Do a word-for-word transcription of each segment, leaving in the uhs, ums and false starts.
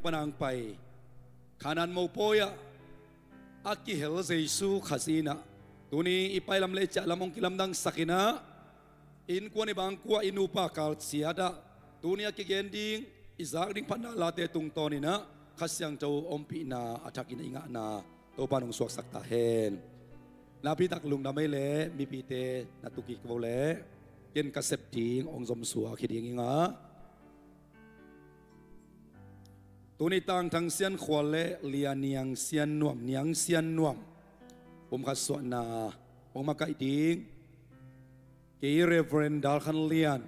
panang pai Kanaan mopawi ah a kihel Jesu Khazih in ah tuni i pailam le i ciahlam hong kilamdangsak in ah innkuan i bangkua i nupa kal ciat ah tuni a kigen ding i zak ding phatna late tungtawn in ah Kha Siangtho ompihna a thak in ah i ngahna Topa nong suaksak ta hen. Nakpi tak lungdam ei le mipite na tu kik vo le ken ka sep ding hong zomsuak hi ding ing a. Tuni Tangthang Sian Khual le Lia Niang Sian Nuam, Niang Sian Nuam pumkhat suahna hong makaih ding kei Reverend Dal Khan Lian,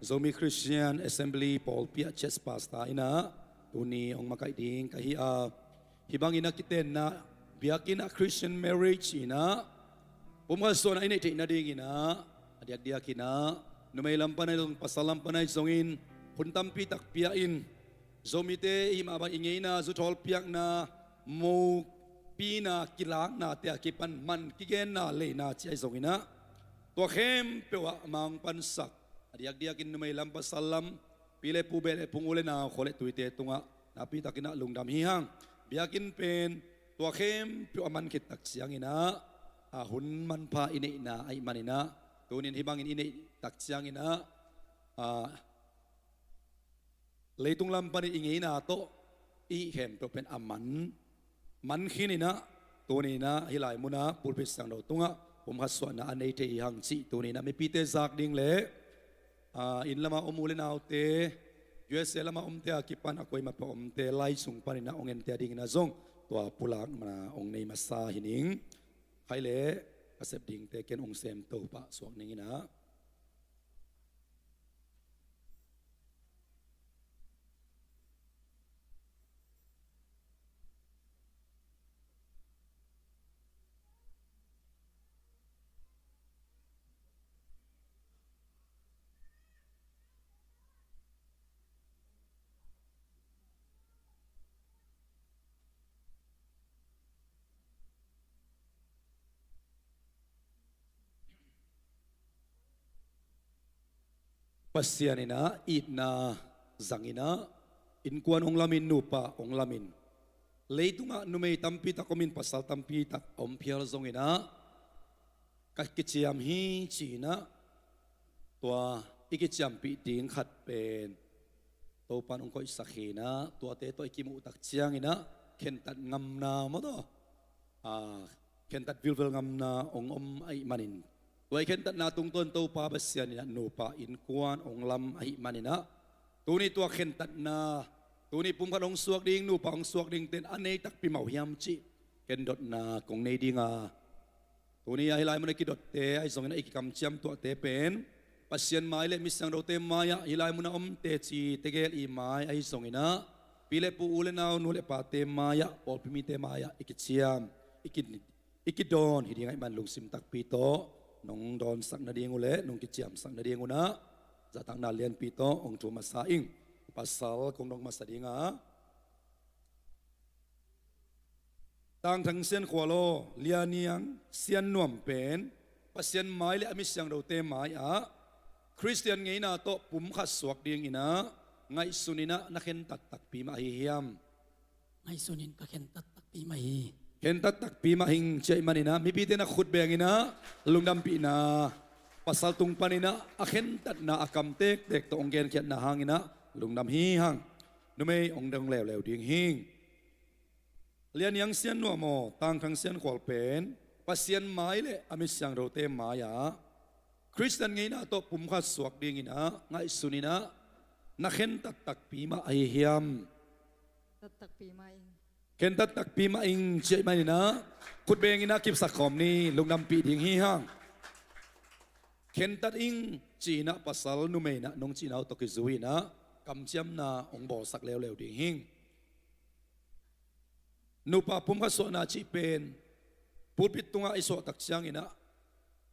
Zomi Christian Assembly pawlpi ah church pastor in ah tuni hong makaih ding ka hi a. Hih bangin a kitenna biakinn ah Christian marriage in ah pumkhat suahna i neih theih nadingin ah a diakdiakin ah numei lam pan ahi zong pasal lam pan ahi zongin hun tampi tak pia in Zomite i hih mah bang i ngeina zuthawl piakna mopina kilaknate a kipan man kigenna leina ci ahi zongin ah tua khempeuh ah amah hong pansak a diakdiakin numei lam pasal lam pi le pu beh le phung u le nau khua le tuite tungah nakpi takin ah lungdam hi hang. Biakinn pen tua khempeuh a man khit tak ciangin ah a hun manpha i neihna ahih manin ah tunin hih bangin i neih tak ciangin ah a leitung lam panin i ngeina tawh i hih khempeuh pen a man man khin in ah tuni in ah hih lai munah pulpit siangtho tungah pumkhat suahna a nei thei hi hang cih tuni in ah mipite zak ding le inn lamah om u le naute U S A lamah omte a kipan a koimah peuh omte lai sung panin ah hong ente a dingin ah zong tua pulakna hong nei masa hi ning. Khai le a sep dingte ken hong sem to pah suak ning in ah. Pasian in ah itna zang in ah innkuan hong lamin nupa hong lamin leitungah numei tampi tak omin pasal tampi tak a om phial zongin ah ka kiciam hi ci in ah tua i kiciampih ding khat pen Topan hong koihsak hi in ah tuate tawh i kimuh tak ciangin ah khentat ngamna maw taw khentat vilvel ngamna hong om ahih manin tua i khentatna tungtawn Topa Pasian in ah nupa innkuan hong lam ahih manin ah tuni tua khentatna tuni pumkhat hong suak ding nupa hong suak dingte in a nei takpi mah uh hiam cih ken dotna kong nei ding a. Tuni a hih lai mun a kidotte ahi zongin ah i kikamciam tuahte pen Pasian mai le mi siangthote mai-ah hih lai mun a om teci tegel i mai ahi zongin ah pi le pu u le nau nu le pate mai-ah pawlpi mite mai-ah i kiciam i ki i kidawn hi ding ahih man lungsim takpi tawh nong dawnsak nading uh le nong kiciamsak nading un ah zahtakna lianpi tawh hong thu masa ing. Pasal kong dong masa ding a. Tangthang Sian Khual aw, Lia Niang Sian Nuam pen Pasian mai le a mi siangthote mai-ah Khristian ngeina tawh pumkhat suak dingin ah ngaihsun in ah na khentat takpi mah ahi hiam? Ngaihsun in ka khentat takpi mah hi. Khentat takpi mah hing ci ahih manin ah mipite na khut bengin ah lungdampihna pasal tung panin ah a khentatna a kam tektek tawh hong genkhiatna hangin ah lungdam hi hang. Numei hong dong leuleu ding hing. Lia Niang Sian Nuam aw, Tangthang Sian Khual pen Pasian mai le a mi siangthote mai-ah Khristian ngeina tawh pumkhat suak dingin ah ngaihsun in ah na khentat takpi mah ahi hiam? Khentat takpi mah ing. Khentat takpi mah ing ci ahih manin ah khut bengin ah kipsak khawm ni, lungdampih ding hi hang. Khentat ing ci in ah pasal numei in ah nong cihna uh tawh kizui in ah kamciamna hong bawlsak leuleu ding hing. Nupa pumkhat suahna cih pen pulpit tungah i suahtak ciangin ah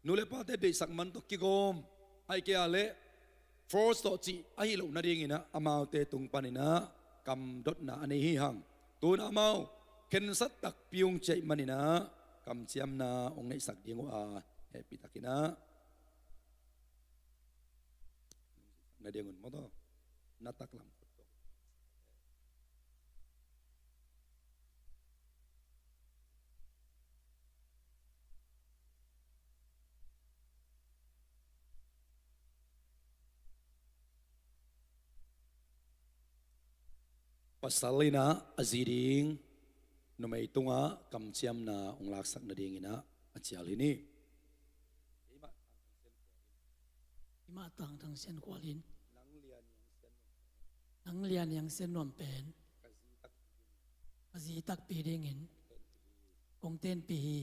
nu le pate deihsak man tawh kigawm ahih kei a leh force tawh cih ahi loh nadingin ah amaute tung panin ah kamdotna a nei hi hang. Tun amau khensat takpi ung ci ahih manin ah kamciamna hong neihsak ding uh a hehpih takin ah na ding un maw taw na taklam khut tawh. Pasal in ah a zi ding numei tungah kamciamna hong laksak nadingin ah a cial hi ni. Keimah Tang Thang Sian Khual in, nang Lian Yang Sian Nuam pen ka zi takpi dingin kong tenpih hi.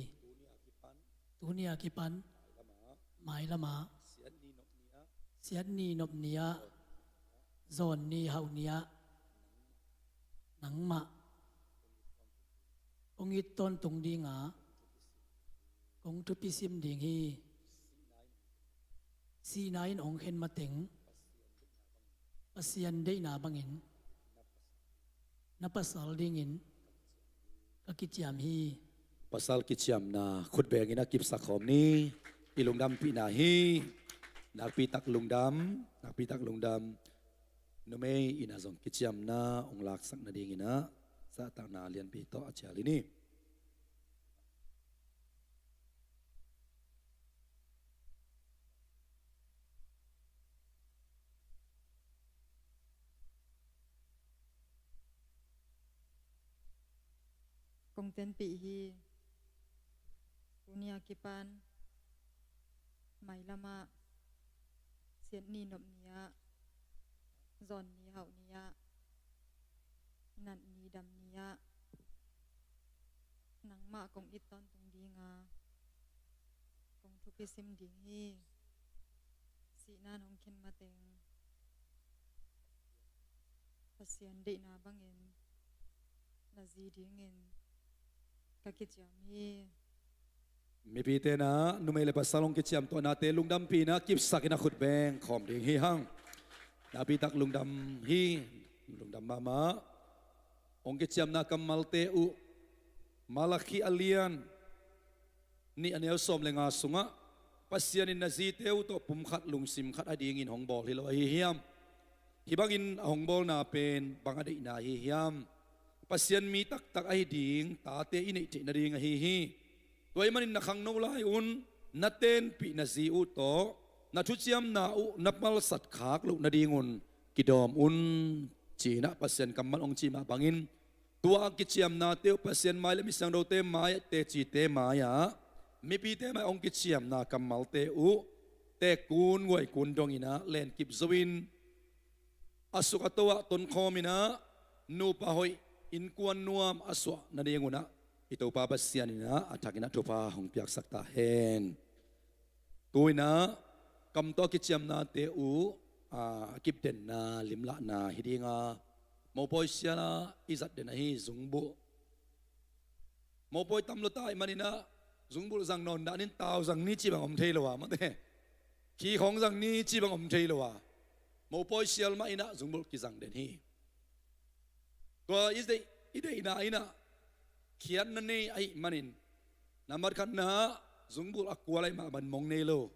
Tuni a kipan mailamah siat ni nop ni-ah, zawn ni hauh ni-ah nangmah kong it tawntung dinga kong thupi sim ding hi. Sihna in hong khen mateng Pasian deihna bangin na pasal dingin ka kiciam hi. Pasal kiciamna khutbengin a kipsak khawm ni. I lungdampihna hi. Nakpitak lungdam, nakpitak lungdam. Numei in ah zong kiciamna hong laksak nadingin ah zahtakna lianpi tawh a cial hi ni. Kong tenpih hi. Tuni a kipan mailamah siat ni nop ni-ah, zawn ni hauh ni-ah, nat ni dam ni-ah nangmah kong it tawntung dinga kong thupi sim ding hi. Sihna in hong khen mateng Pasian deihna bangin na zi dingin ka kiciam hi. Mipite in ah numei le pasal hong kiciam tuahnate lungdampihna kipsakin a khutbeng khawm ding hi hang. Nakpitak lungdam hi. Lungdam mahmah. Hong kiciamna kammalte uh Malakhi a lian nih a neu sawm le nga sungah Pasian in na zite uh tawh pumkhat lungsim khat a dingin hong bawl hi lo ahi hiam? Hih bangin a hong bawlna pen bang a deihna ahi hiam? Pasian mi taktak ahi ding tate i neih theih nading ahi hi. Tua ahih manin na khangno lai-un na tenpih na zi uh tawh na thuciamna uh na palsat khak loh nadingun kidawm un, ci-in ah Pasian kammal hong cih mah bangin tua a kiciamnate uh Pasian mai le misiangthote mai, tecite mai-ah, mipite mai hong kiciamna kammalte uh tekkun guaikun dongin ah lenkip zo-in a suk a to ah tonkhawmin ah nupa hoih innkuan nuam a suah nadingun ah i Topa Pasian in ah a thakin ah thupha hong piaksak ta hen. Tu-in ah kam tawh a kiciamnate uh a kipdenna limlahna hi dinga, mopawi sialah i zat den ahi zungbulh. Mopawi tam lua ta ahih manin ah zungbulh zang nawn danin tau zang ni cih bang om thei lo a, mate. Khi khawng zang ni cih bang om thei lo a, mopawi sial mah in ah zungbulh kizang den hi. Tua i deih, i deihna in ah khiatna nei ahih manin nambat khatna ah zungbulh a kual ahih mah bang mong nei lo.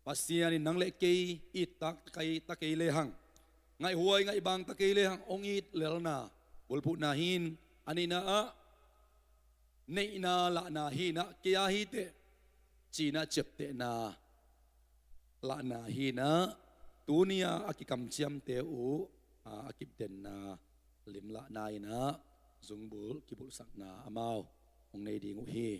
Pasian in nang le kei it tak, kai ta kei lehang, ngaihhuai ngaihbang ta kei lehang hong it lelna bulphuhna hi-in, a nihna ah neihna lahna hi-in ah kei a hi teh ci-in ah ciaptehna lahna hi-in ah tuni-a a kikamciamte uh a kipdenna limlahna in ah zungbulh kibulhsakna amau hong nei ding uh hi.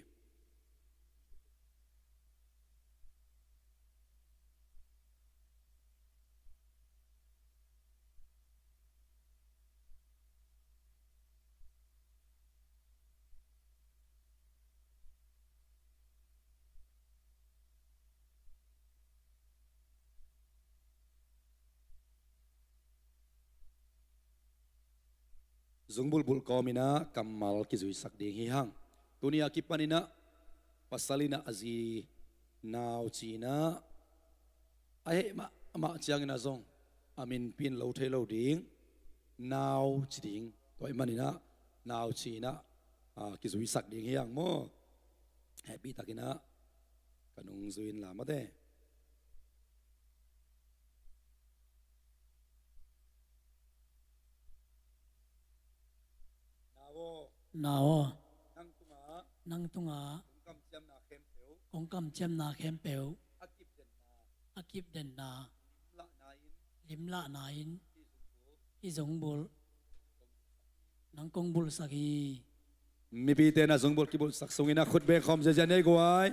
Zungbulh bulh kawmin ah kammal kizuisak ding hi hang. Tuni a kipanin ah pasal in ah a zi Nau ci-in ah a heh mahmah ciangin ah zong a minpi in lo thei lo ding, Nau ci ding. Tua ahih manin ah Nau ci-in ah, ah, kizuisak ding hi hang maw. Hehpihtakin ah ka nung zui inla mate. Nau aw. Nau aw. Nang tungah. Nang tungah. Kong kamciamna khempeuh. Kong kamciamna khempeuh. A kipdenna. A kipdenna. Limlahna in. Limlahna in. Hih zungbulh. Hih zungbulh. Kong nang kong bulhsak hi. Mipite na zungbulh kibulhsak sungin ah khut beng khawm ziazia ni ei guai.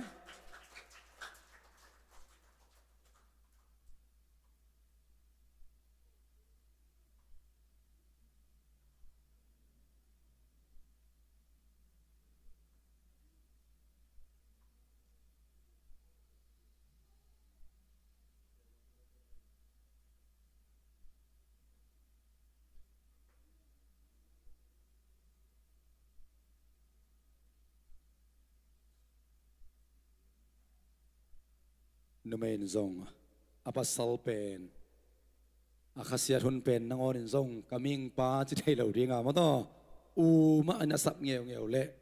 Numei in zong a pasal pen, a khasiat hun pen nangawn in zong ka mingpa ci thei lo dinga maw taw, u mah in a sap ngeungeu leh,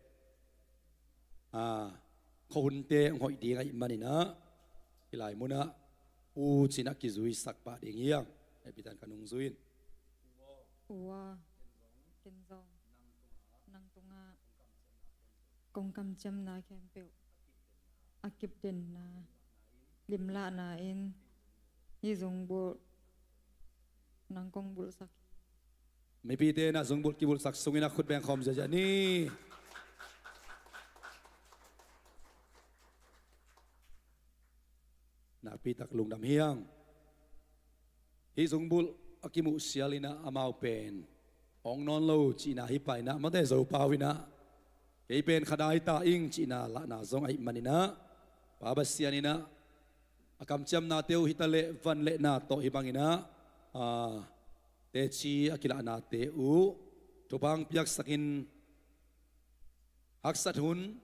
a, khuahunte hong hoih ding ahih manin ah, hih lai munah u ci-in ah kizuisak pah ding hi hang. Hehpihna ka nungzui in. U aw, ken zong nang tungah kong kamciamna khempeuh a kipdenna, limlahna in hih zungbulh nang kong bulhsak hi. Mipite na zungbulh kibulhsak sungin ah khut beng khawm ziazia ni. Nakpi tak lungdam hi hang. Hih zungbulh a kimuh sial in ah amau pen hong nawn lo cihna hi pah in ah, mate, Zopau in ah kei pen kha dai ta ing cihna lahna zong ahih manin ah, Pa Pasian in ah a kamciamnate uh hi ta leh van le na tawh hih bangin ah, a, teci a kilahnate uh thupha hong piaksak in, haksat hun,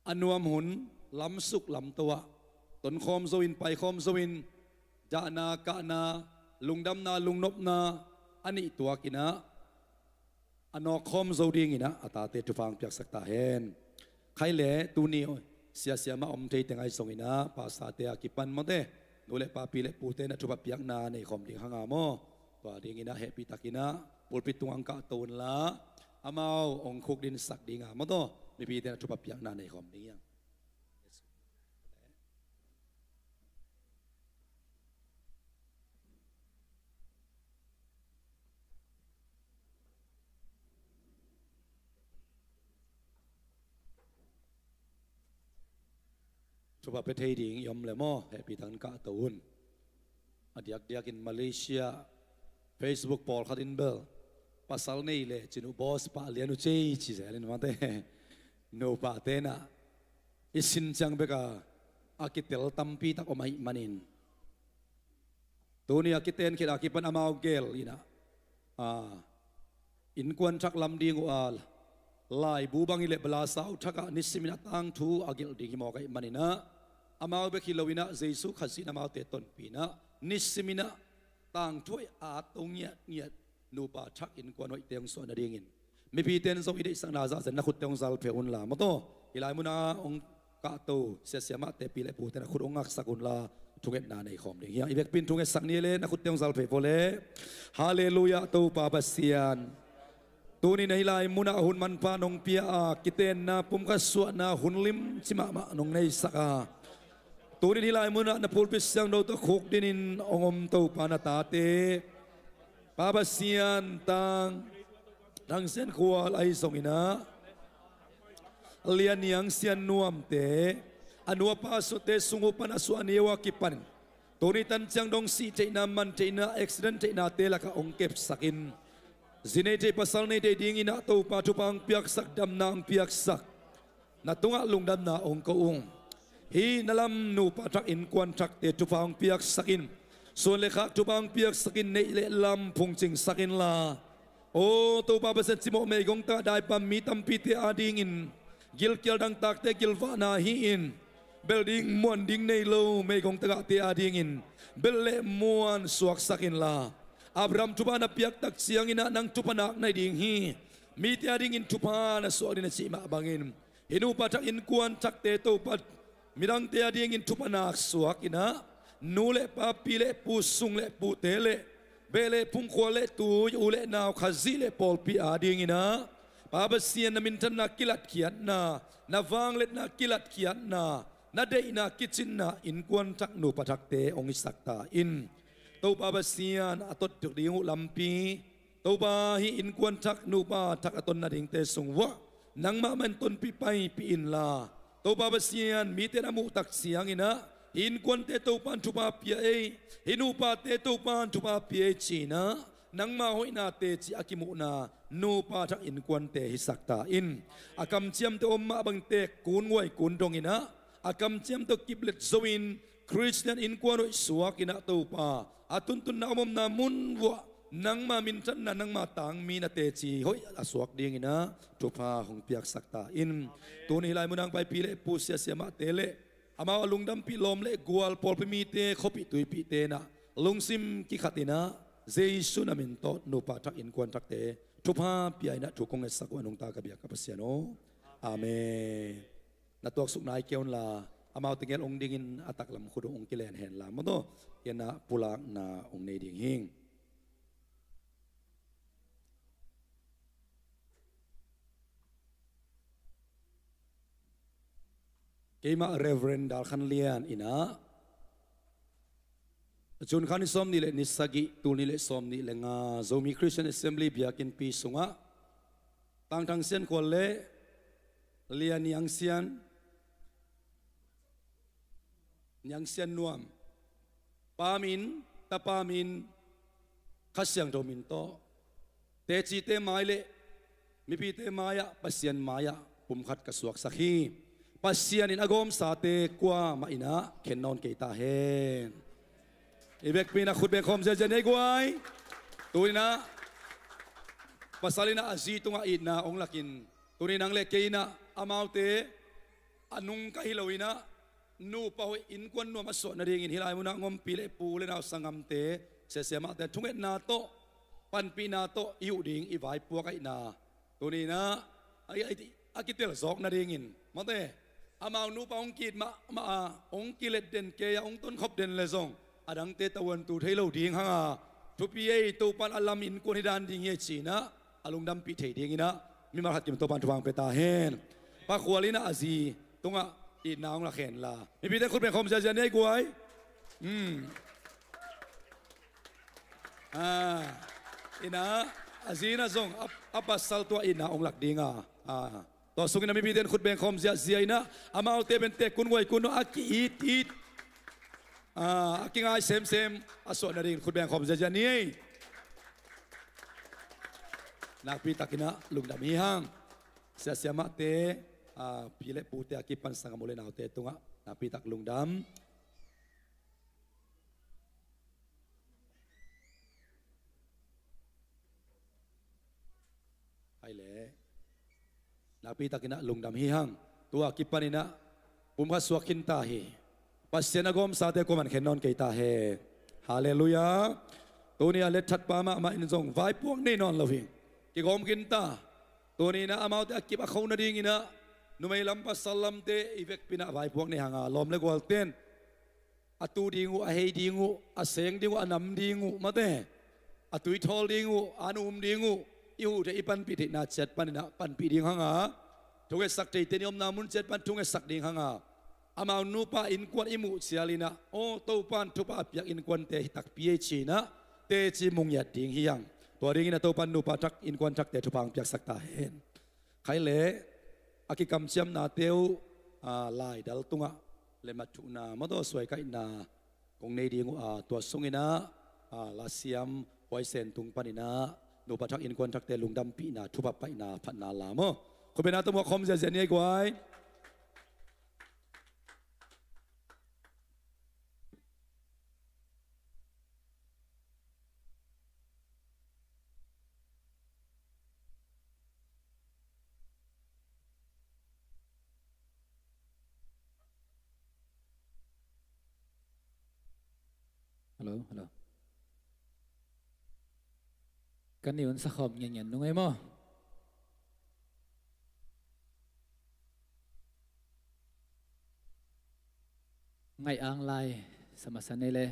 a nuam hun, lamsuk lamto ah tonkhawm zo in, paikhawm zo in, dahna kahna, lungdamna lungnopna a nih tuak in ah a nawkkhawm zo dingin ah a tate thupha hong piaksak ta hen. Khai leh tuni siasia mah om thei teng ahi zongin ah pastorte a kipan, mate, nu le papi le pute na thupha piakna nei khawm ding hang a maw. Tua dingin ah hehpih takin ah pulpit tungah hong kahto unla, amau hong khukdinsak ding a maw taw, mipite na thupha piakna nei khawm ding hi hang. Thupha pia thei ding i om leh maw, hehpih takin kahto un. A diakdiakin Malaysia Facebook pawlkhat in bel, pasal nei leh cin uh boss pah lian uh cei ci zel in mate. Nupate na i sin ciang bek a, a kitel tampi tak om ahih manin, tuni a kiten khit a kipan amau gel in ah, a, innkuan thak lam ding uh a, laibu bang hi leh bala sau thak ah nisimin a tangthu a gelh ding hi mawk ahih manin ah, amau bek hi loin ah Jesu Khazih in amaute tonpih in ah nisimin ah tangthu a at to ngiatngiat nupa thak innkuan hoihte hong suah nadingin, mipite in zong i deihsakna zahzen na khutte hong zalphe unla maw taw. Hih lai munah hong kahto siasia mahte, pi le pute na khut hong ngaksak unla, thungetna nei khawm ding hi hang. I vekpi in thungetsak ni leh na khutte hong zalphe vua leh. Halleluiah, Topa Pasian. Tuni-in hih lai munah hun manpha nong pia a, kitenna pumkhat suahna hun limci mahmah nong neisak a, tuni-in hih lai munah na pulpit siangtho tawh khukdinin hong om Topa na tate, Pa Pasian, Tang, Thang Sian Khual ahi zongin ah, Lian Niang Sian Nuamte, a nu a pa suahte sung uh pan a suah ni uh a kipan, tuni tan ciang dong sih theihna, man theihna, accident theihnate lakah hong kepsak in, zi nei thei, pasal nei thei dingin ah Topa thupha hong piaksak, damna hong piaksak, na tungah lungdamna hong ko ung. Hih na lam nupa thak innkuan thakte thupha hong piaksak in, suan le khak thupha hong piaksak in, neih le lam phungcingsak inla. Aw Topa Pasian, cimawh meigong tagah daipam mi tampite adingin gilkial dangtakte gilvahna hi-in, bel ding muan ding nei lo meigong tagahte adingin bel le muan suaksak inla. Abraham thupha na piak tak ciangin ah nang thupha nak na hi ding hi. Mite adingin thupha na suak ding na cih mah bangin, hih nupa thak innkuan thakte Topa, midangte adingin thupha nak suak in ah, nu le pa, pi le pu, sung le pute le, beh le phungkhua le tui, u le nau, Khazih le pawlpi adingin ah, Pa Pasian, na minthanna kilatkhiatna, na vangliatna kilatkhiatna, na deihna kicinna innkuan thak nupa thakte hong hisak ta in. Topa Pasian, a tot ding uh lampi Topa, hih innkuan thak nupa thak a ton nadingte sung uah nangmah mah in tonpih paipih inla, Topa Pasian, mite in a muhtak cianginah hih innkuante Topa in thupha pia ei, hih nupate Topa in thupha pia ei cinah nangma hoihna teci a kimuhna nupa thak innkuante hisak ta in. A kamciamte om mah bang tekkun nguaikun donginah a kamciamte kiplet zo-in Khristian innkuan hoih suakinah Topa, a tuntunna omomna mun uah nangma minthanna, nangma tangmi na teci hoih a suak dinginah thupha hong piaksak ta in. Tuni hih lai munah hong pai pi le pu, sia siamahte le amau a lungdampih lawm le gual pawlpi mite, khuapih tuipihte inah lungsim kikhatinah Jesu na min tawh nupa thak innkuan thakte thupha pia inah thu kong ngetsak uh a nungta ka biak ka Pasian aw. Amen. Na tuaksuk nai kei unla, amaute gel hong dingin a taklam khut uh hong kilen henla maw taw, kei inah pulakna hong nei ding hing. Keimah Reverend Dal Khan Lian inah June kha ni sawmnih le ni sagih, tul nih le sawmnih le nga, Zomi Christian Assembly biakinnpi sungah Tangthang Sian Khual le Lia Niang Sian, Niang Sian Nuam, Pa min, Tapa min, Kha Siangtho min tawh tecite mai le mipite mai-ah, Pasian mai-ah pumkhat ka suaksak hi. Pasian in a gawmsate kuamah inah khen nawn kei ta hen. I vekpi inah khut bengkhawm ziazia ni ei guai. Tuninah pasal inah a zi tungah itna hong lakin, tuni nang le kei inah amaute a nung ka hi lo inah nupa hoih innkuan nuam a suah nadingin hih lai munah ngompi le pu le nau sanggamte, sia siamahte thungetna tawh, panpihna tawh i huh ding i vaipuak ahihna tuni inah a, a, a kitel zawk nadingin, mate, amau nupa hong ki-it mahmah a, hong kilet den kei a, hong tonkhop den le zong a dangte tavuantu thei lo ding hanga, thupi ei, Topa in a lam innkuan hi dan ding hi ei cinah a lungdampih thei dinginah mimal khat kim Topa in thupha hong pia ta hen. Pa Khual inah a zi tungah itna hong lak henla, mipite in khut bengkhawm ziazia ni ei guai. Hmm. Ah, inah a zi inah zong a, a pasal tungah itna hong lak dinga, ah, tua sungin a mipite in khut bengkhawm ziazia inah amaute pen tekkun nguaikun a ki-it it, ah, a kingai semsem a suah nadingin khut bengkhawm ziazia ni ei. Nakpi takinah lungdam hi hang. Sia siamahte, ah, pi le pute a kipan sanggam u le naute tungah nakpi tak lungdam. Hai le, nakpi takinah lungdam hi hang. Tua kipaninah pumkhat suak khin ta hi. Pasian a gawmsate kuaman khen nawn kei ta hen. Halleluiah. Tuni a letthatpa mahmah in zong vaipuak nei nawn lo hi. Kigawm khin ta. Tuninah amaute a kip a kho nadinginah numei lam pasal lamte i vekpi inah vaipuak nei hanga, lawm le gualten a tu ding uh, a hei ding uh, a seng ding uh, a nam ding uh, mate, a tuithawl ding uh, an um ding uh, i huhte i panpih theihna ciat paninah panpih ding hanga, thungetsak theite i omna mun ciat pan thungetsak ding hanga, amau nupa innkuan i muh cialinah, aw, Topa in thupha piak innkuante hi takpi ei cinah teci mu ngiat ding hi hang. Tua dinginah Topa in nupa thak innkuan thakte thupha hong piaksak ta hen. Khai le a kikamciamnate uh, a, laidal tungah le mathuhna mawtaw suaikaihna kong nei ding uh a, tua sunginah, a, lasiam huaisen tung paninah nupa thak innkuan thakte lungdampihna thupha paihna phatna la maw. Khutbetna tawh muak khawm ziazia ni ei guai. Hello, hello. Kan i un sakhawm ngianngian nung ei maw? Ngaih ang lai sa masa nei le.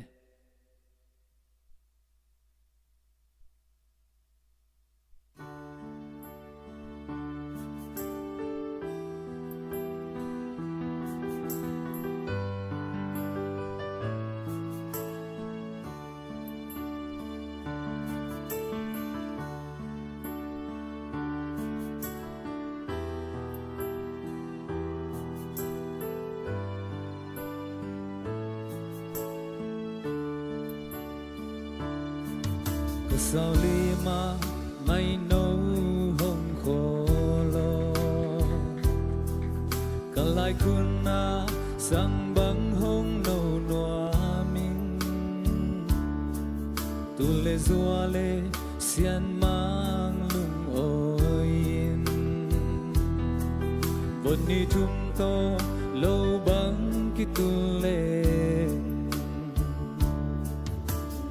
Sau limah ngaihno hong khawl aw. Ka laikhun ah sang bang hong no nuam ing. Tul le zua le sianmang lungawi in vot ni thum tawh lo bang kitul le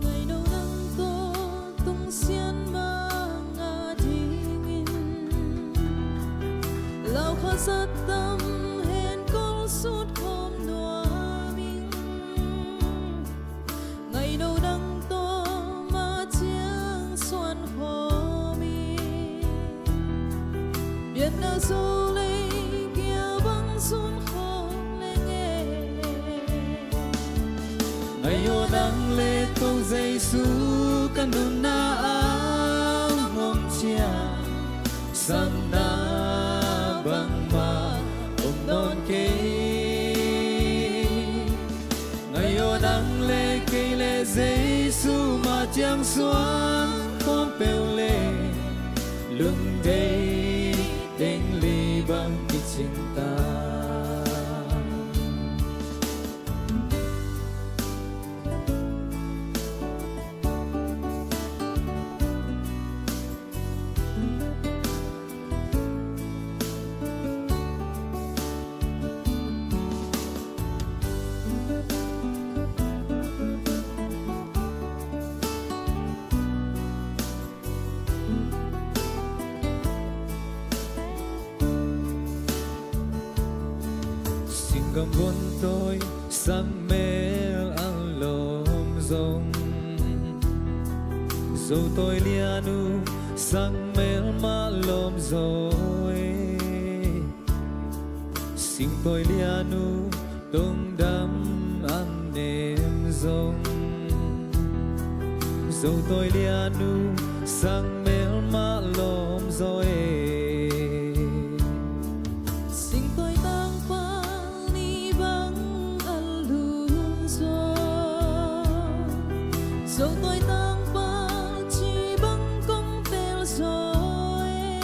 ngaihno nang tawh tung sianmang a dingin lau kha zat tam hen kol sut khawm nuam ing. Ngaihno nang tawh ma ciang suan khawm ing. Pianna zo lei kia bang sun khawm leng e. Ngaih aw nang le Topa Jesu ka nunna a hong om ciang, sapna bangmah om nawn kei. Ngaih aw nang le kei le Jesu ma ciang suan khawm peuh le, lungdei teng li bang kicing ta. Singgam gon tawi sang mel a lawm zong, zo tawi lian uh sang mel mah lawm zaw e. Sing tawi lian uh tongdam an nem zong, zo tawi lian uh sang mel mah lawm zaw e. Sing tawi tangpal ni bang a lum zaw, zo tawi tangpal ci bang kong tel zaw e.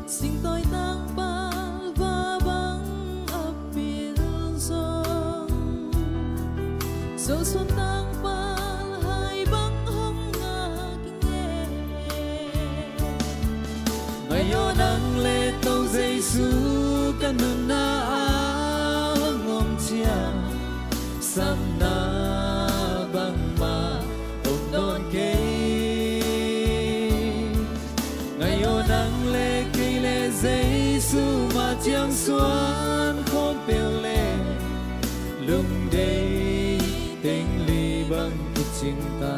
Sing tawi tangpal va bang a pil zong, zo sun tangpal hai bang hong ngak ing e. Ngaih aw nang le Topa Jesu ka nunna a hong om ciang, sapna bangmah om nawn kei. Ngaih aw nang le kei le Jesu ma ciang suan khawm peuh le, lungdei teng li bang kicing ta.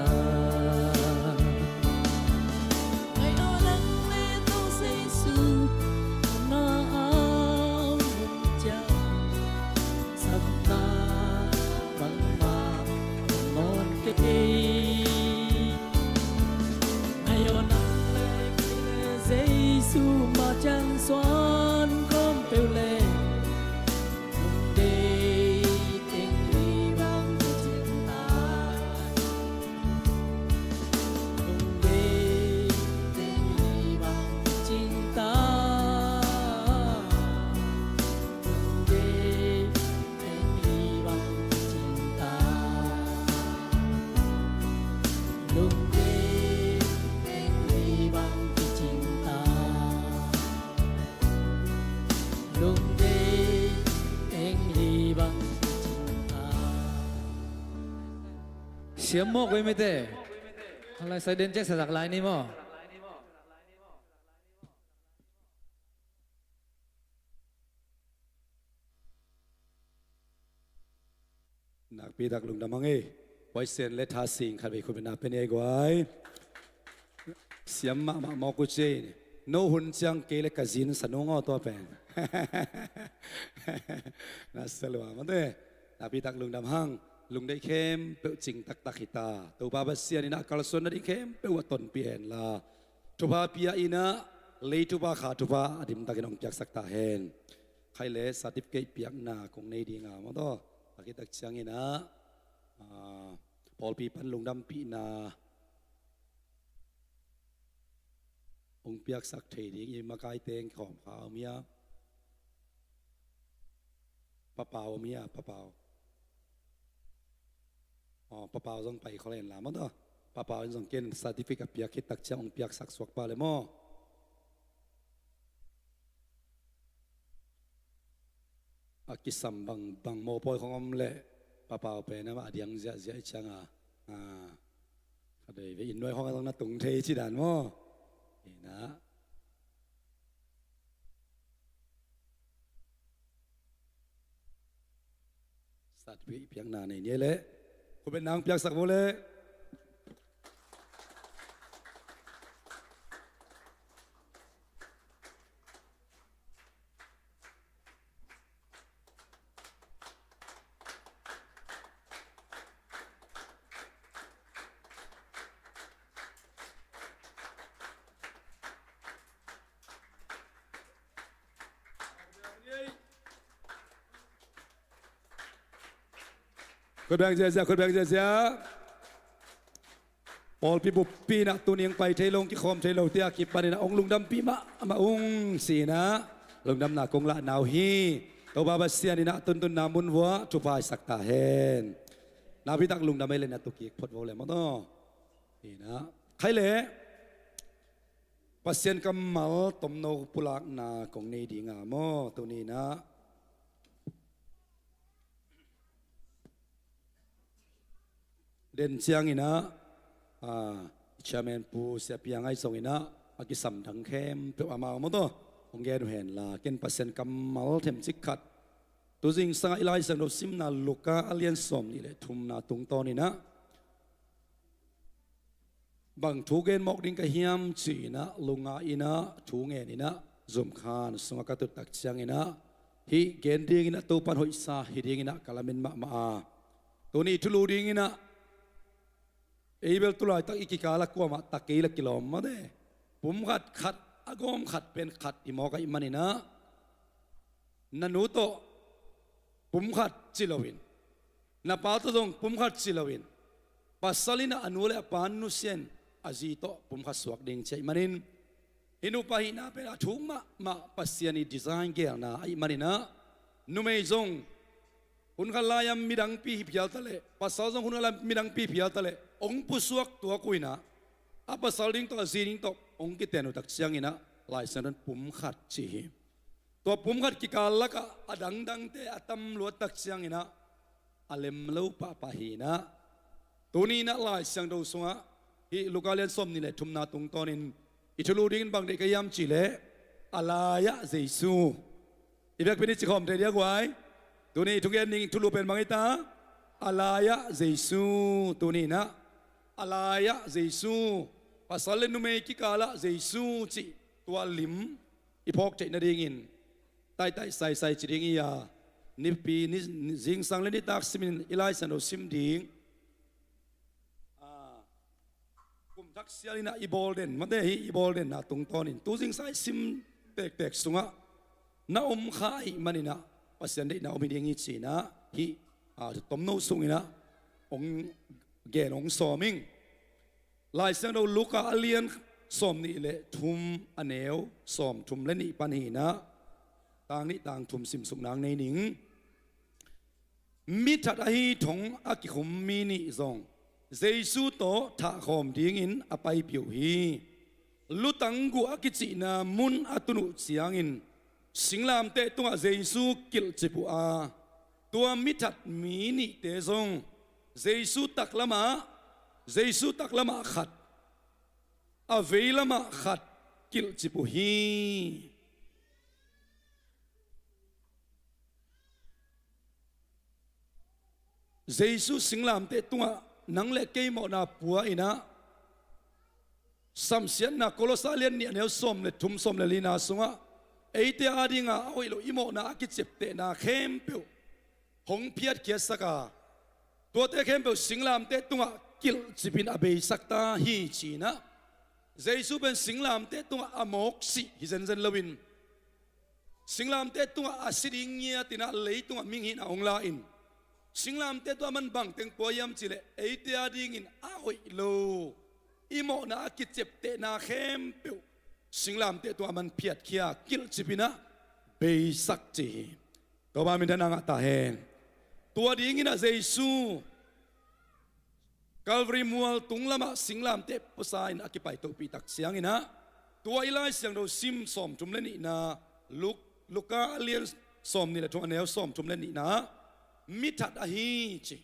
Ngaih aw nang le Topa Jesu na a hong om ciang, sapna bangmah om nawn kei. Ngaih aw nang le kei le Jesu ma ciang suan khawm peuh le, lungdei teng li bang kicing ta. Lungdei teng li bang kicing ta. Lungdei teng li bang kicing ta. Lungdei teng li bang kicing ta. Lungdei teng li bang kicing ta. Siam mawk ve mite. Halai sai den cek sa zak lai ni maw. Nakpi tak lungdam hang e. Huaisen le Thasing khat vei khut beng na pen e guai. Siam mahmah mawk uh ci e. No hun ciang kei le ka zin sa nung aw tua pen. Na sa lua mate. Nakpi tak lungdam hang. Lungdei khempeuh cing taktak hi ta. Topa Pasian in a kalsuan nading khempeuh a tonpih hen la, thupha pia in a, lei thupha kha thupha a dimtakin hong piaksak ta hen. Khai le certificate piakna kong nei ding a maw taw. A kitak ciangin a, a, pawlpi pan lungdampihna hong piaksak thei ding i makaite hong kikhawm kha om hia? Papau om hia, Papau? Aw, Papau zong pai khol hen la maw taw. Papau in zong ken certificate a piak khit tak ciang hong piaksak suak pah le maw. A kisam bang bang mawpawi khong om leh Papau pen amah a diang ziahziah i cianga, a, kha dei ve, inn nuai khong a zong na tung thei ci dan maw. Ina. Sat pi piakna nei ni leh. Khut beng nang piaksak vo leh. Khut beng ziahziah, khut beng ziahziah. Pawlpi buppi inah tuni hong pai thei lo, hong kikhawm thei lo te a kipanin ah hong lungdampih mahmah ung ci-inah lungdamna kong lahna uh hi. Topa Pasian inah tuntunna mun vuah thupha i sak ta hen. Napi tak lungdam ei le na tukik phot vo le maw taw. Inah khai le Pasian kammal tomno pulakna kong nei dinga maw, tuni inah den cianginah, a, Chairman Pu Sia Piang ahi zonginah a kisam dang khempeuh amau maw taw hong gen uh hen la, ken Pasian kammal themcik khat. Tuzingsangah i Lai Siangtho simna Luka a lian sawm nih le thumna tungtawninah bang thu gen mawk ding ka hiam ci-inah lunga inah thu ngen inah zumkhan sungah ka tut tak cianginah hih gen dinginah Topan hoihsa hi dinginah ka lamen mahmah a, tuni thulu dinginah ei bel tulaitak i kikal a kuamah ta kei la kilawm mate. Pumkhat khat a gawm khat pen khat hi mawk ahih maninah na nu tawh pumkhat ci loin, na pa tawh zong pumkhat ci loin, pasal inah a nu le a pa nusia in a zi tawh pumkhat suak ding ci ahih manin, hih nupa hihna pen a thuk mahmah Pasian i design gelna ahih maninah numei zong hun khat lai-a midangpi hi phial taleh, pasal zong hun khat lai-a midangpi phial taleh hong pusuak tuak uh inah a pasal ding tawh a zi ding tawh hong kiten uh tak cianginah Lai Siangtho in pumkhat ci hi. Tua pumkhat kikal lakah a dangdangte a tam luat tak cianginah a lem lo pahpah hinah. Tuni inah Lai Siangtho sungah hih Luka lian sawm nih le thumna tungtawnin i thulu dingin bang deih ka hiam cihleh a lai-ah Jesu. I vekpi nih cikhawm thei dia guai. Tuni i thugen ding thulu pen bang hi ta? A lai-ah Jesu. Tuni inah a lai-ah Jesu, pasal le numei kikalah Jesu cih tua lim i phawk theih nadingin taihtaih saisai ci ding hi a, nipi ni, ni, zingsang le nitak simin i Lai Siangtho sim ding. A, kum thak sial inah i bawl den mate hi, i bawl denna tungtawnin tu zingsang i sim tektek sungah na om kha ahih maninah Pasian deihna om hi ding hi ci-inah hih, a, tomno sunginah hong gen hong sawm ing. Lai Siangtho Luka a lian sawm nih le thum a neu sawm thum le nih pan hinah tang nih tang thum simsuk nang nei ning. Mi that ahi thong a kikhum mi nih zong Jesu tawh thahkhawm dingin a paipih uh hi. Lutang guh a kicihna mun a tun uh ciangin singlamteh tungah Jesu kilhcip uh a, tua mi that mi nihte zong Jesu taklamah, Jesu taklamah khat, a veilamah khat kilhcip uh hi. Jesu singlamteh tungah nang le kei mawhna pua inah samsiatna Kolosa lian nih a neu sawm le thum sawm le lina sungah eite adinga a hoih lo i mawhna a kiciaptehna khempeuh hong phiatkhiatsak a, tuate khempeuh singlamteh tungah kilhcipin a beisak ta hi ci-inah. Jesu pen singlamteh tungah a mawk sih hi zenzen loin singlamteh tungah a si ding ngiat inah leitungah mihing hihna hong la-in singlamteh tungah a man bangteng pua hiam cihleh eite adingin a hoih lo i mawhna a kiciaptehna khempeuh singlamteh tungah man phiatkhia, kilhcip in ah beisak ci hi. Topa minthanna ngah ta hen. Tua dingin ah Jesu Calvary mual tung lamah singlamteh puasa in a kipaitohpih tak ciangin ah, tua i Lai Siangtho sim sawmthum le nihna, Luk-, Luka a lian sawmnih le thum, a neu sawmthum le nihna, mi that ahi ci.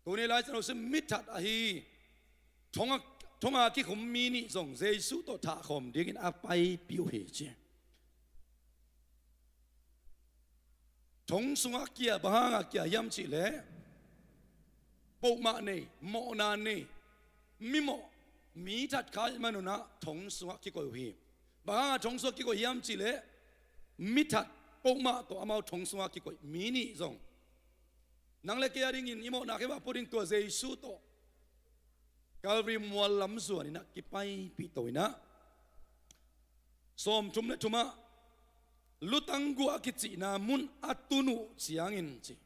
Tuni Lai Siangtho sim mi that ahi. Thonga, thonga kikhum mi nih zong Jesu tawh thahkhawm dingin a paipih uh hi ci. Thong sungah kia, bang hangah kia hiam cihleh, pohmah nei, mawhna nei, mimawh, mi that kha ahih manun ah thong sungah kikoih uh hi. Bang hangah thong sungah kikoih hiam cihleh, mi that, pohmah tawh amau thong sungah kikoih mi nih zong, nang le kei a dingin i mawhna khempeuh a pua ding tua Jesu tawh Calvary mual lam zuan in ah kipaipih to in ah, sawmthum le thum ah lutang guh a kicihna mun a tun uh ciangin ci.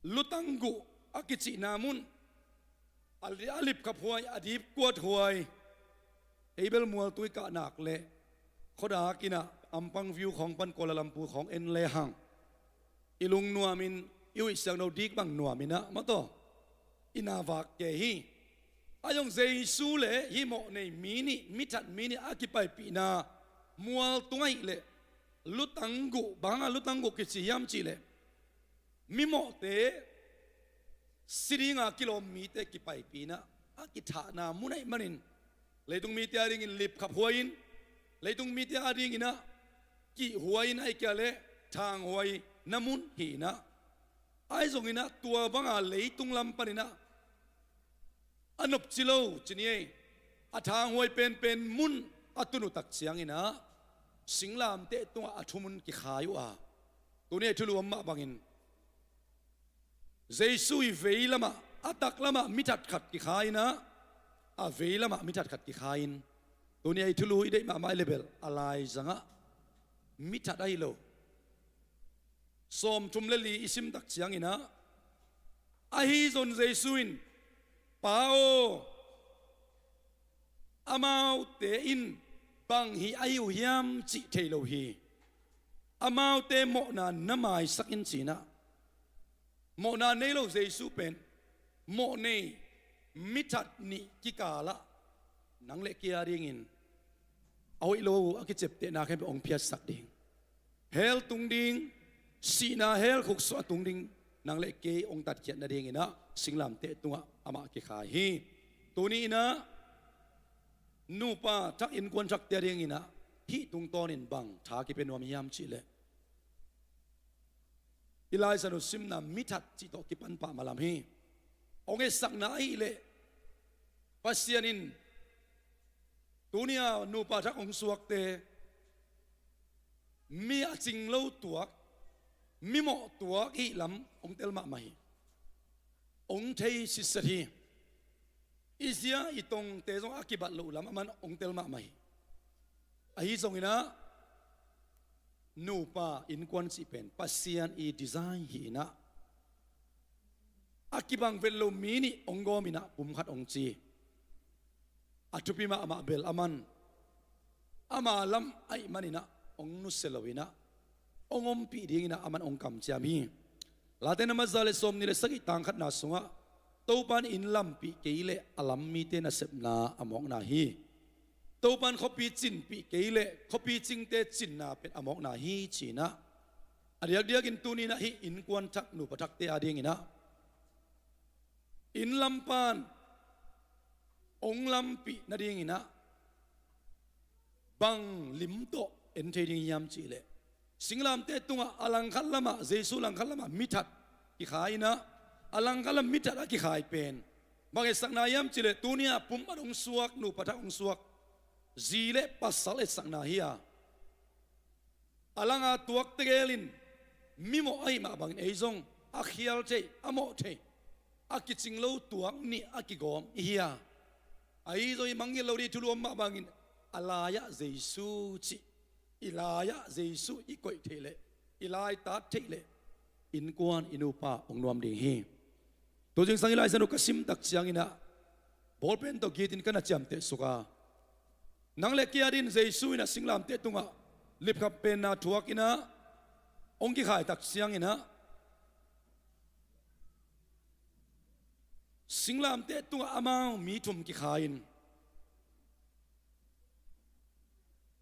Lutang guh a kicihna mun, a li-, a lipkhaphuai, a dipkuathuai. Ei bel mualtung i kah nak leh khuadak in ah Ampang View khawng pan Kuala Lumpur khawng en lehang i lungnuamin, i huih siangtho dik bang nuamin ah, maw taw, i na vak kei hi. Ahi zong Jesu le hih mawh nei mi nih, mi that mi nih a kipaipihna mualtung ahih leh lutang guh, bang hangah lutang guh kici hiam cihleh, mimawhte, si dinga kilawm mite kipaipih in ah a kithahna mun ahih manin, leitung mite a dingin lipkhaphuai in, leitung mite a dingin ah kihhuai in, ahih kei leh thanghuaina mun hi in ah, ahi zongin ah tua banga leitung lam panin ah a nopci lo ci ni ei, a thanghuai penpen mun a tun uh tak ciangin ah singlamteh tungah a thumun kikhai uh a, tuni a i thulu om mah bangin Jesu i vei lamah, a tak lamah mi that khat kikhai in ah, a vei lamah mi that khat kikhai in, tuni a i thulu i deih mahmah i leh bel a laizangah mi that ahi lo. Sawmthum le li i sim tak ciangin ah, ahi zong Jesu in, Pa aw, amaute in bang hih ahi uh hiam cih thei lo hi. Amaute mawhna na maisak in ci in ah, mawhna nei lo Jesu pen mawh nei, mi that nih kikal ah nang le kei a dingin a hoih lo, a kiciaptehna khempeuh hong phiatsak ding, hell tung ding, sihna hell khuksuah tung ding, nang le kei hong tatkhiat nadingin ah singlamteh tungah amah kikhai hi. Tuni in ah nupa thak, innkuan thakte a dingin ah hih tungtawnin bang tha kipia nuam hiam cihleh, i Lai Siangtho simna mi that cih tawh kipan pah malam hi. Hong etsakna ahih leh, Pasian in tuni a nupa thak hong suakte, mi a cing lo tuak, mimawh tuak i hih lam hong tel mahmah hi. Hong thei sitset hi. I zia i tongte zong a kibat loh lam aman hong tel mahmah hi. Ahi zongin ah nupa innkuan cih pen Pasian i design hi in ah, a kibang vet lo mi nih hong gawm in ah pumkhat hong ci. A thupi mahmah bel aman ama lam ahih manin ah hong nusia lo in ah, hong ompih dingin ah aman hong kamciam hi. Late na mat za le sawmnih le sagih, tang khatna sungah, Topa in inn lampih kei leh a lam mite nasepna a mawkna hi. Topa in khuapi cinpih kei leh khuapi cingte cinna pen a mawkna hi ci in ah, a diakdiakin tuni in ah hih innkuan thak, nupa thakte a dingin ah, inn lam pan hong lampih nadingin ah bang lim tawh en thei ding hiam cihleh, singlamteh tungah a langkhat lamah, Jesu langkhat lamah mi that kikhai in ah, a langkhat lamah mi that a kikhai pen bang etsakna hiam cihleh, tuni a pumkhat hong suak, nupa thak hong suak zi le pasal etsakna hi a, a langa tuak tegel in mimawh ahih mah bangin ei zong a khial thei, a mawh thei, a kicing lo tuak nih a kigawm i hi a, ahi zong i mangngilh lo ding thulu om mah bangin, a lai-ah Jesu cih, i lai-ah Jesu i koih theih leh, i laitat theih leh, innkuan i nupa hong nuam ding hi. Tu zingsang i Lai Siangtho ka sim tak ciangin ah, Paul pen tawh gitin ka na ciamteh suk a, nang le kei a dingin Jesu in a singlamteh tungah lipkhap penna thuak in a hong kikhai tak ciangin a, singlamteh tungah amau mi thum kikhai in,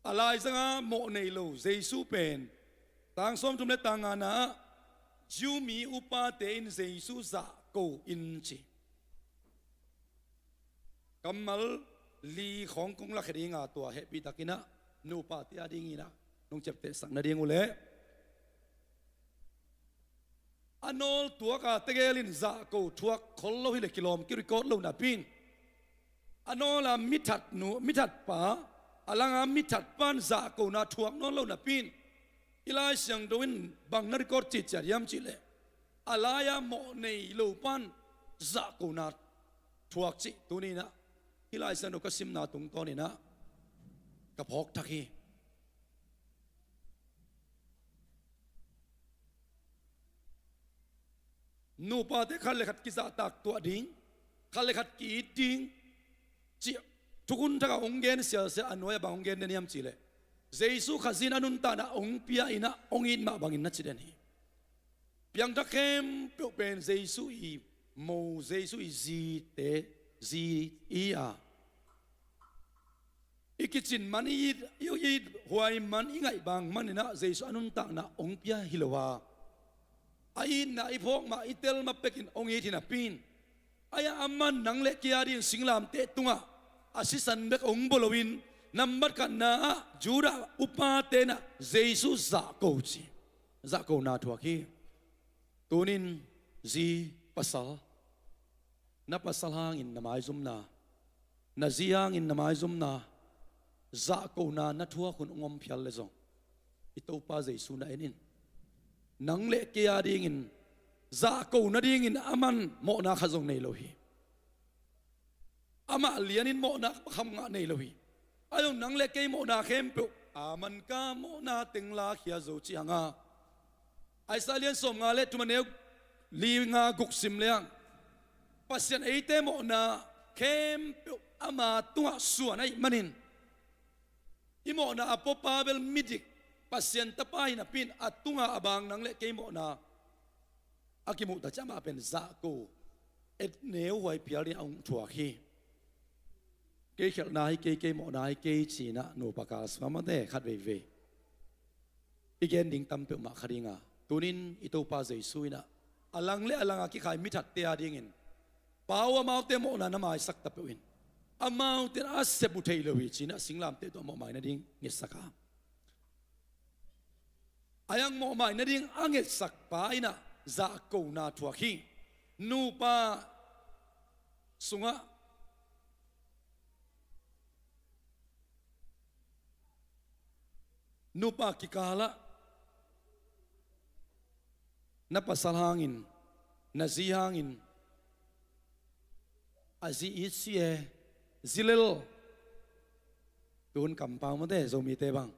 a laizang a mawh nei lo Jesu pen, tang sawmthum le tang ngana ah Jew mi upate in Jesu zahko in ci. Kammal li khawng kong lakhia ding a, tua hehpihtakin a nupate a dingin a nong ciaptehsak nading uh leh, a nawl tuak a tegel in zahko thuak khol lo hi leh kilawm, kirecord lo napi in, a nawl a mithat nu, mithat pa, a lang a mithat pa in zahkona thuak nawn lo napi in, i Lai Siangtho in bang na record cihciat hiam cih leh, a lai a mawh nei lo pa in zahkona thuak cih tuni in a hih Lai Siangtho ka simna tungtawn in a ka phawk thak hi. Nupate khat le khat kizahtak tuah ding, khat le khat ki-it ding cih thukhun thak a hong gen sialsial a nuai a bang hong gen den hiam cih leh, Jesu Khazih in a nuntakna hong pia in a hong it mah bangin na ci den hi. Piangthak khempeuh pen Jesu i mo, Jesu i zite, zi i hi a, i kicin man i it, i it huai man, i ngaih bang man in a Jesu a nuntakna hong pia hi lo a, a itna i phawk mah, i tel mah pekin hong it hi napi in, ahi a, aman nang le kei a dingin singlamteh tungah a sisan bek hong bua lo in, nambat khatna ah Judah upate in a Jesu zahko ci, zahkona thuak hi. Tunin zi pasal, na pasal hangin na maizumna, na zi hangin na maizumna, zahkona na thuak hun hong om phial leh zong, i Topa Jesu na en in. Nang le kei a dingin zahko nadingin aman mawhna khat zong nei lo hi. Amah lianin mawhna kham ngah nei lo hi. Ahi zong nang le kei mawhna khempeuh a man ka mawhna teng lakhia zo ci hang a, Isaiah lian sawmnga le thum a neu li, nga, guk sim leng, Pasian eite mawhna khempeuh ama tungah suan ahih manin, i mawhna a puapa bel midik, Pasian tapa hi napi in, a tunga a bang nang le kei mawhna a kimuh ta ciang amah pen zahko, et neu huai phial dingin a hong thuak hi. Kei khialhna hi kei, kei mawhna hi kei ci-in a nupa kal sung a mate khat veivei i gen ding tam peuhmah kha ding a, tunin i Topa Jesu in a, a lang le a lang a kikhai mithatte a dingin, pau, amaute mawhna na maisak ta peuh in, amaute in a sep uh thei lo hi ci-in a singlamteh tawh mawhmai nading ngetsak a, a yang mawhmai nading a ngetsak pa in a zahkona thuak hi. Nupa sungah, nupa kikalah, na pasal hangin, na zi hangin, a zi it si e, zi lel, tun kampau mate, Zomite bang.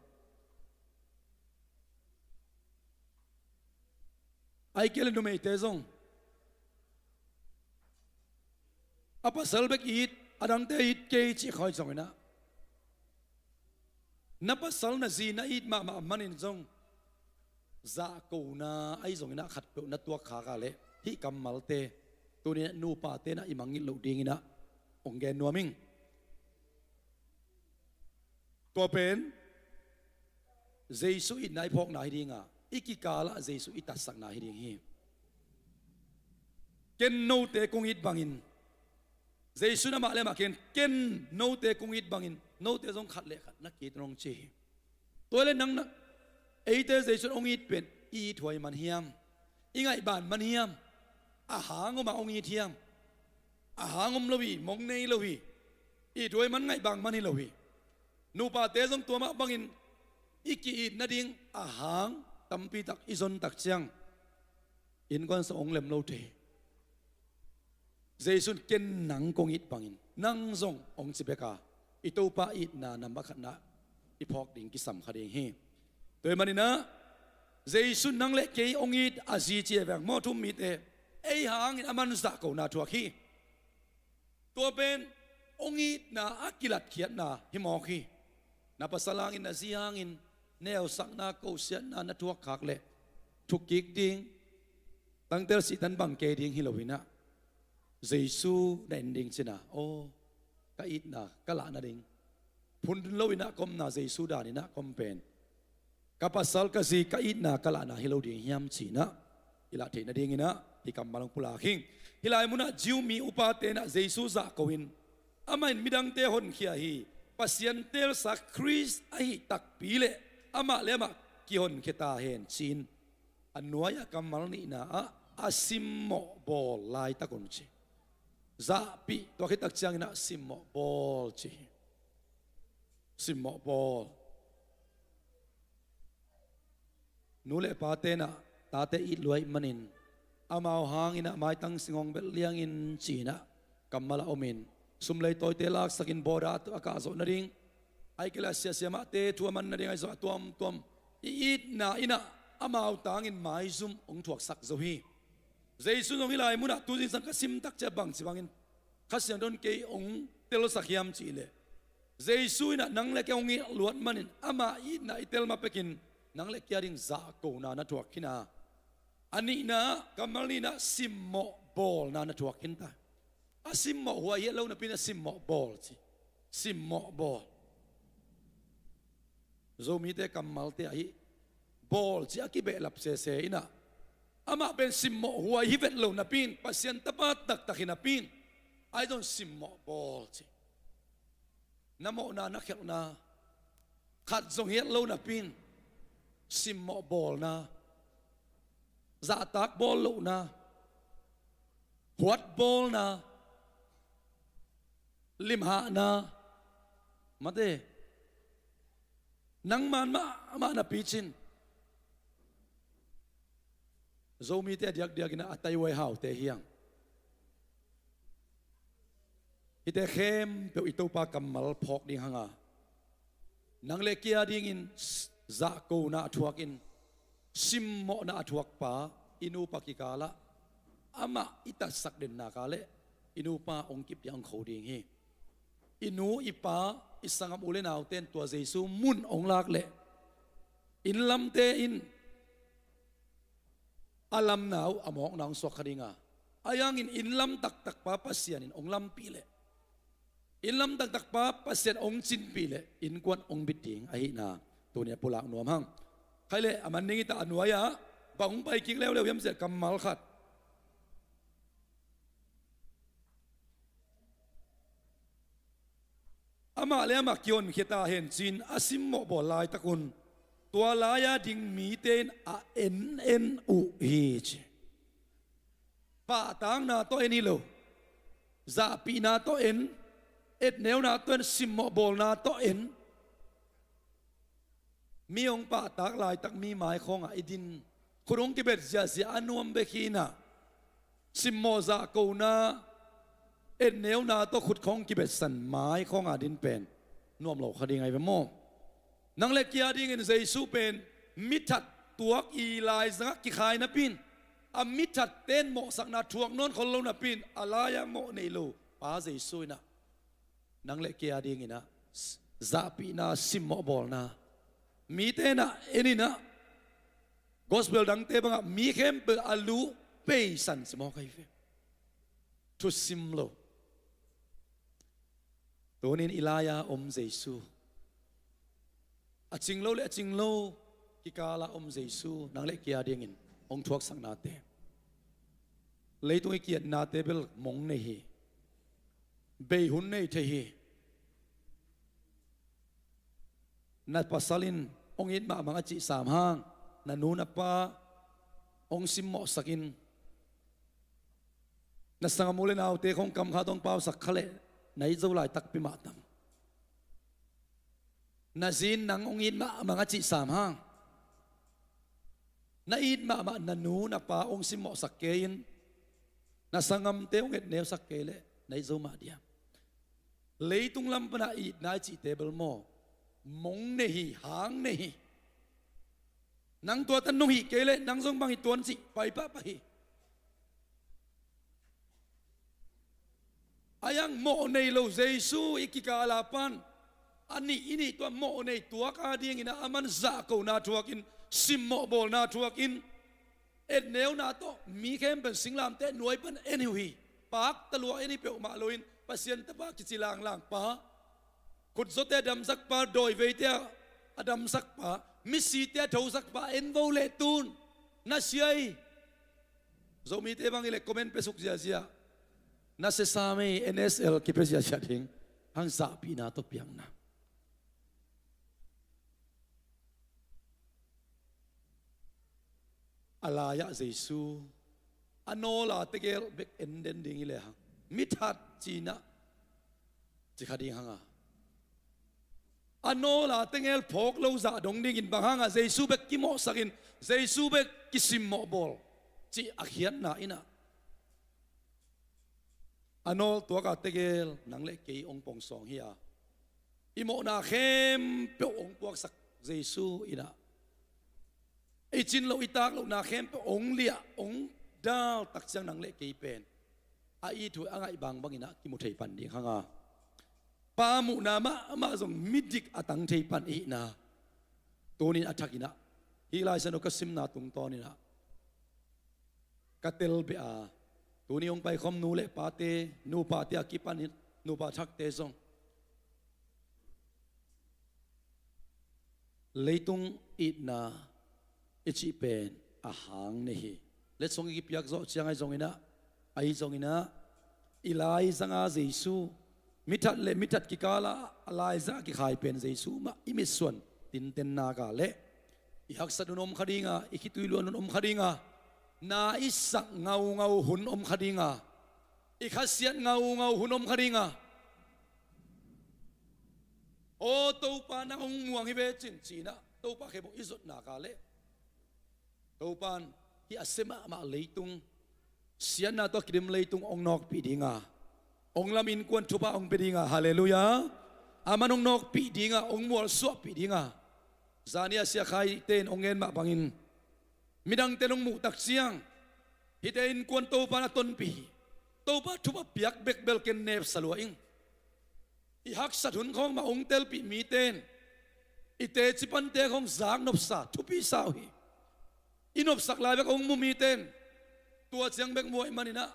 Ahih kei leh numeite zong, a pasal bek it, a dangte it kei cih khawng zong in a, na pasal na zi na it mahmah manin zong, zahkona ahi zongin a khatpeuh na tuak khak a leh, hih kammalte tunin a nupate in a i mangngilh loh dingin a hong gen nuam ing. Tua pen Jesu itna i phawkna hi ding a, i kikalah Jesu i tatsakna hi ding hi. Ken note kong it bangin, Jesu in amah le amah ken, ken note kong it bangin note zong khat le khat na ki-it un, hong ci hi. Tua hi leh nang na, eite Jesu in hong it pen i ithuai man hiam, i ngaihban man hiam, a hang om a hong it hiam? A hang om lo hi, mong nei lo hi. Ithuai man, ngaihbang man hi lo hi. Nupate zong tua mah bangin i ki-it nading a hang tampi tak i zon tak ciang, innkuan sung hong lem lo thei. Jesu in ken nang kong it bangin, nang zong hong ci bek a, i Topa itna nambat khatna i phawk ding kisam kha ding hi. Tua ahih manin a, Jesu in nang le kei hong it a zi ci e veng maw, thu-um mite, ei hangin aman zahkona thuak hi. Tua pen hong itna a kilatkhiatna hi mawk hi. Na pasal hangin, na zi hangin neusakna, kosiatna na thuak khak leh thuk kik ding, tangtel sihtan bang kei ding hi lo in ah, Jesu na en ding cin ah, aw, ka itna ka lahna ding phun lo in ah ka omna, Jesu dan in ah ka om pen ka pasal, ka zi, ka itna ka lahna hi lo ding hiam ci in ah i lah theih nading in ah hih kammal hong pulak hi. Hih lai mun ah Jew mi upate in ah Jesu zahko in, amah in midangte honkhia hi, Pasian teelsa Khrist ahih takpi leh amah le amah kihonkhia ta hen ci-in, a nuai-ah kammal nihna ah a simmawh bawl laitak un ci. Zahpih tuak khit tak ciangin ah simmawh bawl ci hi. Simmawh bawl. Nu le pate in ah tate it lua ahih manin, amau hangin ah maitang sing hong belh liang in ci in ah kammal a om in, sum lei tawite laksakin border ah a kah zawh nading, ahih kei leh a siasia mahte thu a man nading, ahi zong a tuamtuam i itna in ah amau tangin maizum hong thuaksak zo hi. Jesu zong hih lai mun ah tu zingsang ka sim tak ciang bangci bangin Kha Siangtho in kei hong telsak hiam cih leh, Jesu in ah nang le kei hong it luat manin ama itna i tel ma pekin nang le kei a ding zahkona na thuak khin a, a nihna ah, kammal nihna ah simmawh bawlna na thuak khin ta. A simmawh huai hi het lo napi in a simmawh bawl ci. Simmawh bawl. Zomite kammalte ahi bawl ci a kibehlap sese in ah, amah pen simmawh huai hi vet lo napi in, Pasian Tapa taktak hi napi in, ahi zong simmawh bawl ci. Na mawhna, na khelhna khat zong hi het lo napi in, simmawh bawlna, zahtak bawl lohna, huat bawlna, limhahna, mate, nangman mahmah napi cin, Zomite a diakdiak in ah a taihuai haute hi hang. Hihte khempeuh i Topa kammal phawk ding hang a, nang le kei a dingin s-, zahkona a thuakin, simmawhna a thuakpa i nupa kikal ah amah i tatsak den nak leh i nupa hong kip ding, hong kho ding hi. I nu, i pa, i sanggam u le naute in tua Jesu mun hong lak leh, inn lamte in a lamna uh, a mawkna hong suak kha ding a, ahi hangin inn lam taktakpa Pasian in hong lampih leh, inn lam taktakpa Pasian hong cinpih leh innkuan hong bit ding ahihna tuni a pulak nuam hang. Khaih leh a man ding hi ta, a nuai-ah bang hong pai kik leuleu hiam cih leh kammal khat, amah le amah kihonkhia ta hen ci-in a simmawh bawl laitak un, tua lai-a ding mite in a en en uh hi ci. Pahtakna tawh en hi lo, zahpihna tawh en, etneuna tawh en, simmawh bawlna tawh en. Mi hong pahtak laitak mi mai khawngah i din, khut hong kibet ziahziah a nuam bek hi in ah, simmawh zahkona, etneuna tawh khut khawng kibetsan mai khawngah din pen nuam lo kha ding ahi ve maw? Nang le kei a dingin Jesu pen mithat tuak i laizangah kikhai napi in, a mithatte in mawhsakna thuak nawn khol lo napi in, a lai-ah mawh nei lo pa Jesu in ah nang le kei a dingin ah s-, zahpihna, simmawh bawlna, mite in ah en in ah, gospel dangte bangah mi khempeuh a lu peisan ci mawk ahi ve. Thusim lo. Tunin i lai-a om Jesu, a cing lo le a cing lo kikal-a om Jesu, nang le kei a dingin hong thuaksaknate, leitung i kiatnate bel mong nei hi. Bei hun nei thei hi. Na pasal in hong it mahmah a cih sam hang, na nu na pa hong simmawhsak in, na sanggam u le naute khawng kamkhat hong pausak kha leh na it zo lai takpi mah tam. Na zi in nang hong it mahmah a cih sam hang, na it mahmah na nu na pa hong simmawhsak kei in, na sanggamte hong etneusak kei leh na it zo mah diam? Leitung lam pana itna i cihte bel maw, mong nei hi, hang nei hi. Nang tua tan nong hih kei leh nang zong bang hi tuan cih pai pahpah hi. A iang mawh nei lo Jesu i kikala pan a nih i nih tua mawh nei tuak adingin ah aman zahkona thuakin, simmawh bawlna thuakin, etneuna tawh mi khempeuh in singlamteh nuai pan en hi uh hi. Pakta lua en hi peuhmah loin Pasian Tapa kici langlang pa, khutzawte a damsak pa, dawiveite a damsak pa, misite a thosak pa en vo leh tun na sia hi. Zomite bang hi leh comment pia suk ziazia. Na sia sam ei, N S L kipia ziazia ding. Hang zahpihna tawh piakna. A lai-ah Jesu a nawla tegel bek en den ding hi lehang, mi that ci-in ah ci kha ding hang a, a nawla tegel phawk lo zah dong dingin bang hang a Jesu bek kimawhsakin, Jesu bek kisimmawh bawl cih a khiatna in ah, a nawl tuaka tegel nang le kei hong pawngsawng hi a, i mawhna khempeuh hong puaksak Jesu in ah, i cin loh i tak lohna khempeuh hong liah hong dal tak ciang nang le kei pen a it uh a ngaih bangbang in ah kimu thei pan ding hang a, Pa muhna mahmah zong midik a tang thei pan i hihna, tunin a thak in ah, hih Lai Siangtho ka simna tungtawn in ah ka telbeh a, tuni hong paikhawm nu le pate, nupate a kipan in nupa thakte zong leitung itna i cih pen a hang nei hi. Letsong i kipiak zawh ciang ahi zongin ah, ahi zongin ah, i laizang a Jesu, mithat le mithat kikal ah a laizang a kikhai pen Jesu mah i mitsuan tinten nak a leh, i haksat hun om kha ding a, i khitui luan hun om kha ding a, na i sak ngaungau hun om kha ding a, i khasiat ngaungau hun om kha ding a. Aw Topa, nang hong muang hi ve cin ci-in ah Topa khempeuh i zot nak a leh, Topa in hih a sia mahmah leitung, siatna tawh kidim leitung hong nawkpih ding a, hong lam innkuan thupha hong pia ding a, halleluiah, aman hong nawkpih ding a, hong mualsuahpih ding a. Zani a Sia Khaite in hong gen mah bangin, midangte in hong muh tak ciang, hihte innkuan Topa in a tonpih hi. Topa thupha piak bek bel ken nepsa lua ing. I haksat hun khawng mah hong telpih mite in i teci pante khawng zak nopsa, thupisa uh hi. I nopsak lai bek hong mu mite in tua ciang bek mu ahih manin ah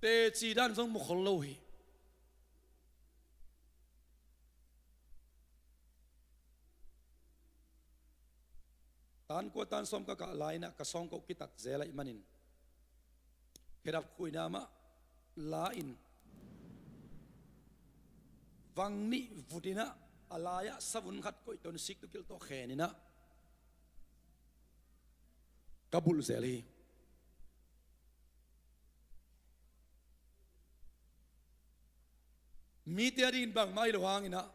teci dan zong mu khol lo uh hi. Tan kua tan sawm ka kah lai-in ah ka sawngkoh kitat zel ahih manin, khedap khuhna mah la-in, vang nih vut in ah, a lai-ah savun khat koih tonsik tukilh tawh khen in ah ka bulh zel hi. Mite a dingin bangmah hi lo hangin ah,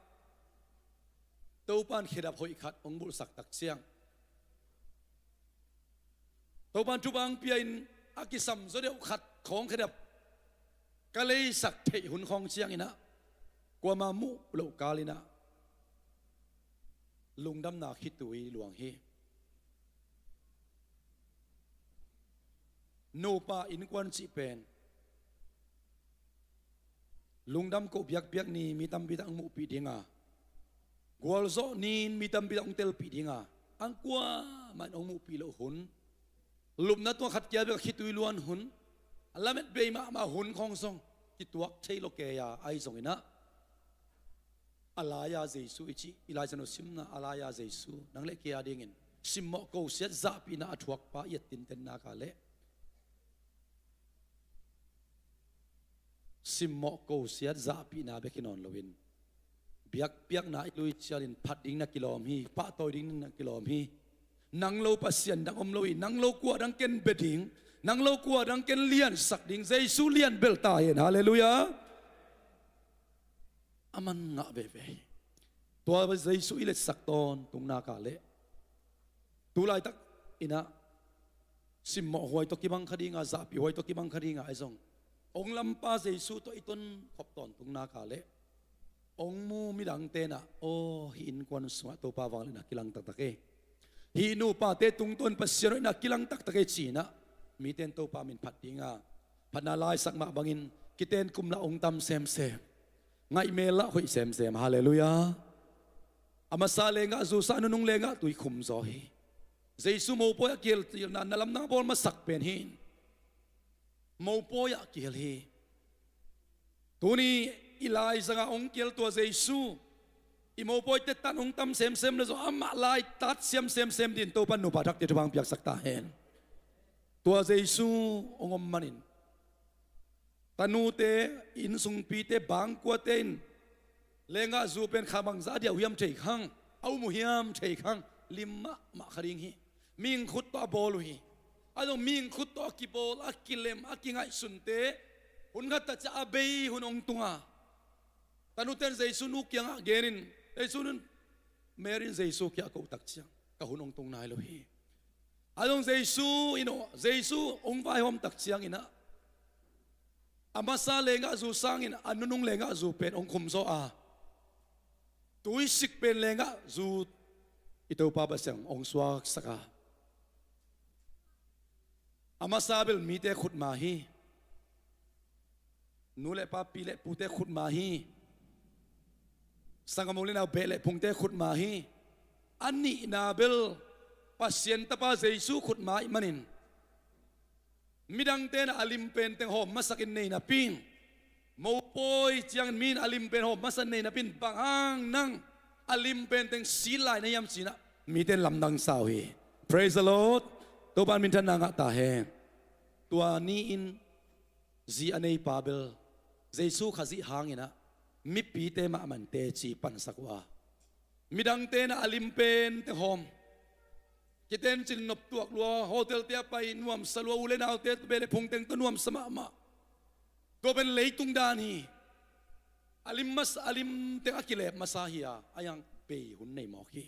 Topa in khedap hoih khat hong bulhsak tak ciang, Topa in thupha hong pia-in a kisam zaw deuh khat khawng khedap ka leisak theih hun khawng ciangin ah, kuamah muh loh kal in ah lungdamna khitui luang hi. Nupa innkuan cih pen lungdam koh biakpiak ni mi tampi tak hong muhpih ding a, gualzawh ni-in mi tampi tak hong telpih ding a, ang kuamah in hong muhpih loh hun, lupna tua khat kia bek a khitui luan hun, a lamet bei mahmah hun khawng zong kituak thei lo kei a, ahi zongin ah, a lai-a Jesu i cih, i Lai Siangtho simna a lai-a Jesu, nang le kei a dingin simmawh kosiat zahpihna a thuakpa i et tinten nak a leh, simmawh kosiat zahpihna bek hi nawn loin, biakpiakna i lui cialin phat ding na kilawm hi, pahtawi ding na kilawm hi. Nang lo Pasian dang om lo hi, nang lo kua dang ken bia ding, nang lo kua dang ken liansak ding, Jesu lian bel ta hen, halleluiah. A man ngah veve hi. Tua Jesu i letsak tawntung nak a leh, tu laitak in ah simmawh huai tawh kibang kha ding a, zahpih huai tawh kibang kha ding a, ahi zong hong lampa Jesu tawh i tonkhop tawntung nak a leh, hong mu midangte in ah, aw, hih innkuan sungah Topa vangliatna kilang taktak e, hih nupate tungtawn Pasian hoihna kilang taktak e ci-in ah, mite in Topa min phat ding a, phatna laisak mah bangin Kiten kumla ong tam semsem. Ngaih mel lah hoih semsem. Halleluiah. A masa lengah zusa, a nunung lengah tui khum zaw hi. Jesu mopawi ah kihel, na, na lamdang a bawl masak pen hi. Mopawi ah kihel hi. Tuni i laizangah ong kihel tua Jesu, i mopawite tan ong tam semsem le zong amah lai tat siam semsem din Topan nupa thakte thupha piaksak ta hen. Tua Jesu ong om manin tanute, innsungpite, bangkuate in lengah zu pen kha bangzah a diah uh hiam thei khang, a um uh hiam thei khang, lim mahmah kha ding hi. Mihing khut tawh a bawl uh hi. A zong mihing khut tawh a kibawl, a kilem, a kingaihsunte hun khat ta ciah a bei hun ong tunga, tanuten Jesu nu kiangah genin, Jesu nun, Mary in Jesu kiangah a koh tak ciang ka hun ong tung nai lo hi. A zong Jesu in aw, Jesu ong vaihawm tak cianginah a masa lengah zu sangin a nunung lengah zu pen ong khum zaw a, tuisik pen lengah zu i Topa Pasian ong suaksak a, a masa bel mite khutma hi. Nu le pa, pi le pute khutma hi. Sanggam u le nau beh le phungte khutma hi. A nihna bel Pasian Tapa Jesu khutma ih manin midangte na a lim penteng hawm masakin nei napi in, mopawi ciangin mi in a lim pen hawm masakin nei napi in, bang hang nang a lim penteng si lai na hiam cinah mite in lamdang sa uh hi. Praise the Lord. Topan minthanna ngah ta hen. Tua ni-in zi a neipa bel Jesu Khazih hanginah mipite mahmah in teci pansak uh a, midangte na a lim penteng hawm, kitencin noptuak lua, hotelte a pai nuamsa lua, u le naute beh le phungteng tawh nuamsa mahmah. Tua pen leitung dan hi. A lim masa, a limteng a kilep masa hi a, a iang bei hun nei mawk hi.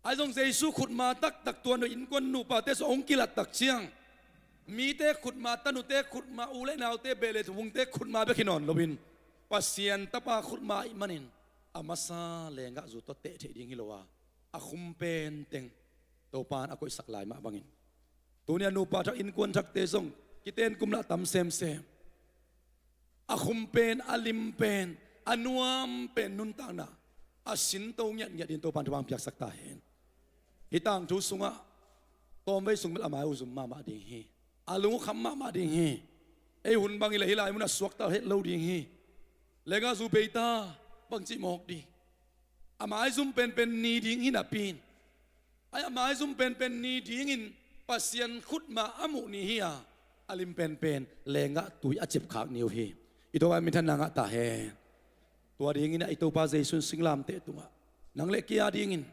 Ahi zong Jesu khutma taktak tua no innkuan nupate sung hong kilat tak ciang, mite khutma, tanute khutma, u le naute, beh le phungte khutma bek hi nawn loin Pasian Tapa khutma ih manin a masa lengah zu tawh teh theih ding hi lo a, a khum penteng Topan a koihsak lai mah bangin, tuni a nupa thak, innkuan thakte zong kiten kumla tam semsem. A khum pen, a lim pen, a nuam pen nuntakna a sinto ngiatngiat in Topan thupha piaksak ta hen. Hih tangthu sungah tawmvei sung bel a mai uh zum mahmah ding hi. A lung uh kham mahmah ding hi. Ei hun bang hi leh hih lai munah suakta het lo ding hi. Lengah zu bei ta, bangci mawk ding. A maizum penpen ni ding hi napi in, ai, a maizum penpen ni dingin Pasian khutma a muh ni hi a, a lim penpen lengah tui a cipkhak ni uh hi. I Topa minthanna ngah ta hen. Tua dingin ah i Topa Jesu in singlamteh tungah nang le kei a dingin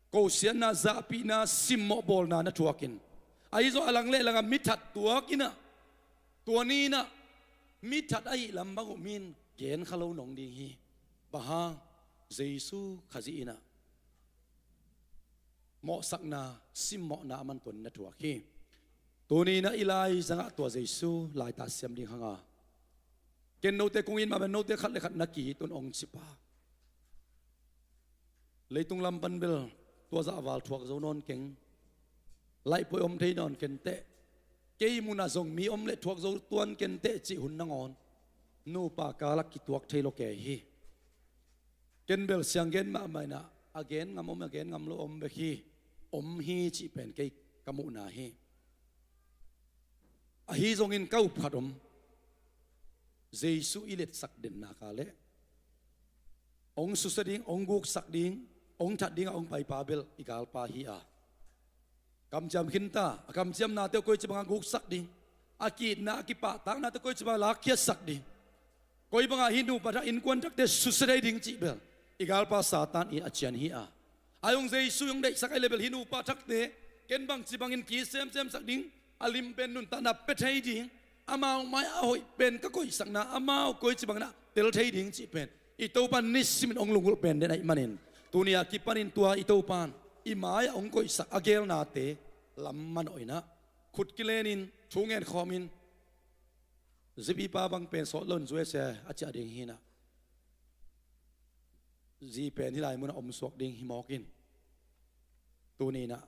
kosiatna, zahpihna, simmawh bawlna na thuakin, ahi zong a lang le langah mithat tuakin ah, tua ni-in ah mithat ahih lam bang uh mi in genkha lo nong ding hi. Bang hang? Jesu Khazih in ah mawhsakna, simmawhna a man tua ni-in na thuak hi. Tuni-in ah i laizangah tua Jesu laitat siam ding hang a, ken note kong it mah bangin note khat le khat na ki-it un, ong ci pa. Leitung lam pan bel tua zah val thuak zo nawn keng. Laihpuai om thei nawn kenteh. Kei munah zong mi om le thuak zo tuan kenteh cih hun nangawn nupa kalak kituak thei lo kei hi. Ken bel siang gen mahmah in ah, a gen ngam om, a gen ngam lo om bek hi. Om hi cih pen kei ka muhna hi. Ahi zongin ka up khat om. Jesu i letsak den nak leh ong susia ding, ong guksak ding, ong that dingah ong paipa bel i galpa hi a, kamciam khinta, a kamciamnate uh koici bangah guksak ding, a ki-itna, a kipahtaknate uh koici bangah lakkhiatsak ding, koi bangah hih nupa thak, innkuan thakte susia thei ding cih bel i galpa Satan in a cian hi a. Ahi zong Jesu in hong deihsak ahih leh bel hih nupa thakte ken bangci bangin ki semsemsak ding, a lim pen nuntakna pia thei ding, amau mai-ah a hoih pen ka koihsakna, amau koici bangin ah tel thei ding cih pen i Topan nisimin hong lunggulh pen den ahih manin, tuni a kipanin tua i Topan i mai-ah hong koihsak a gelnate lam manawh in ah, khut kilenin, thu ngen khawmin, zipipa bang pen sawt loin zuai se a ciah ding hi in ah, zi pen hih lai munah om suak ding hi mawkin, tuni-in ah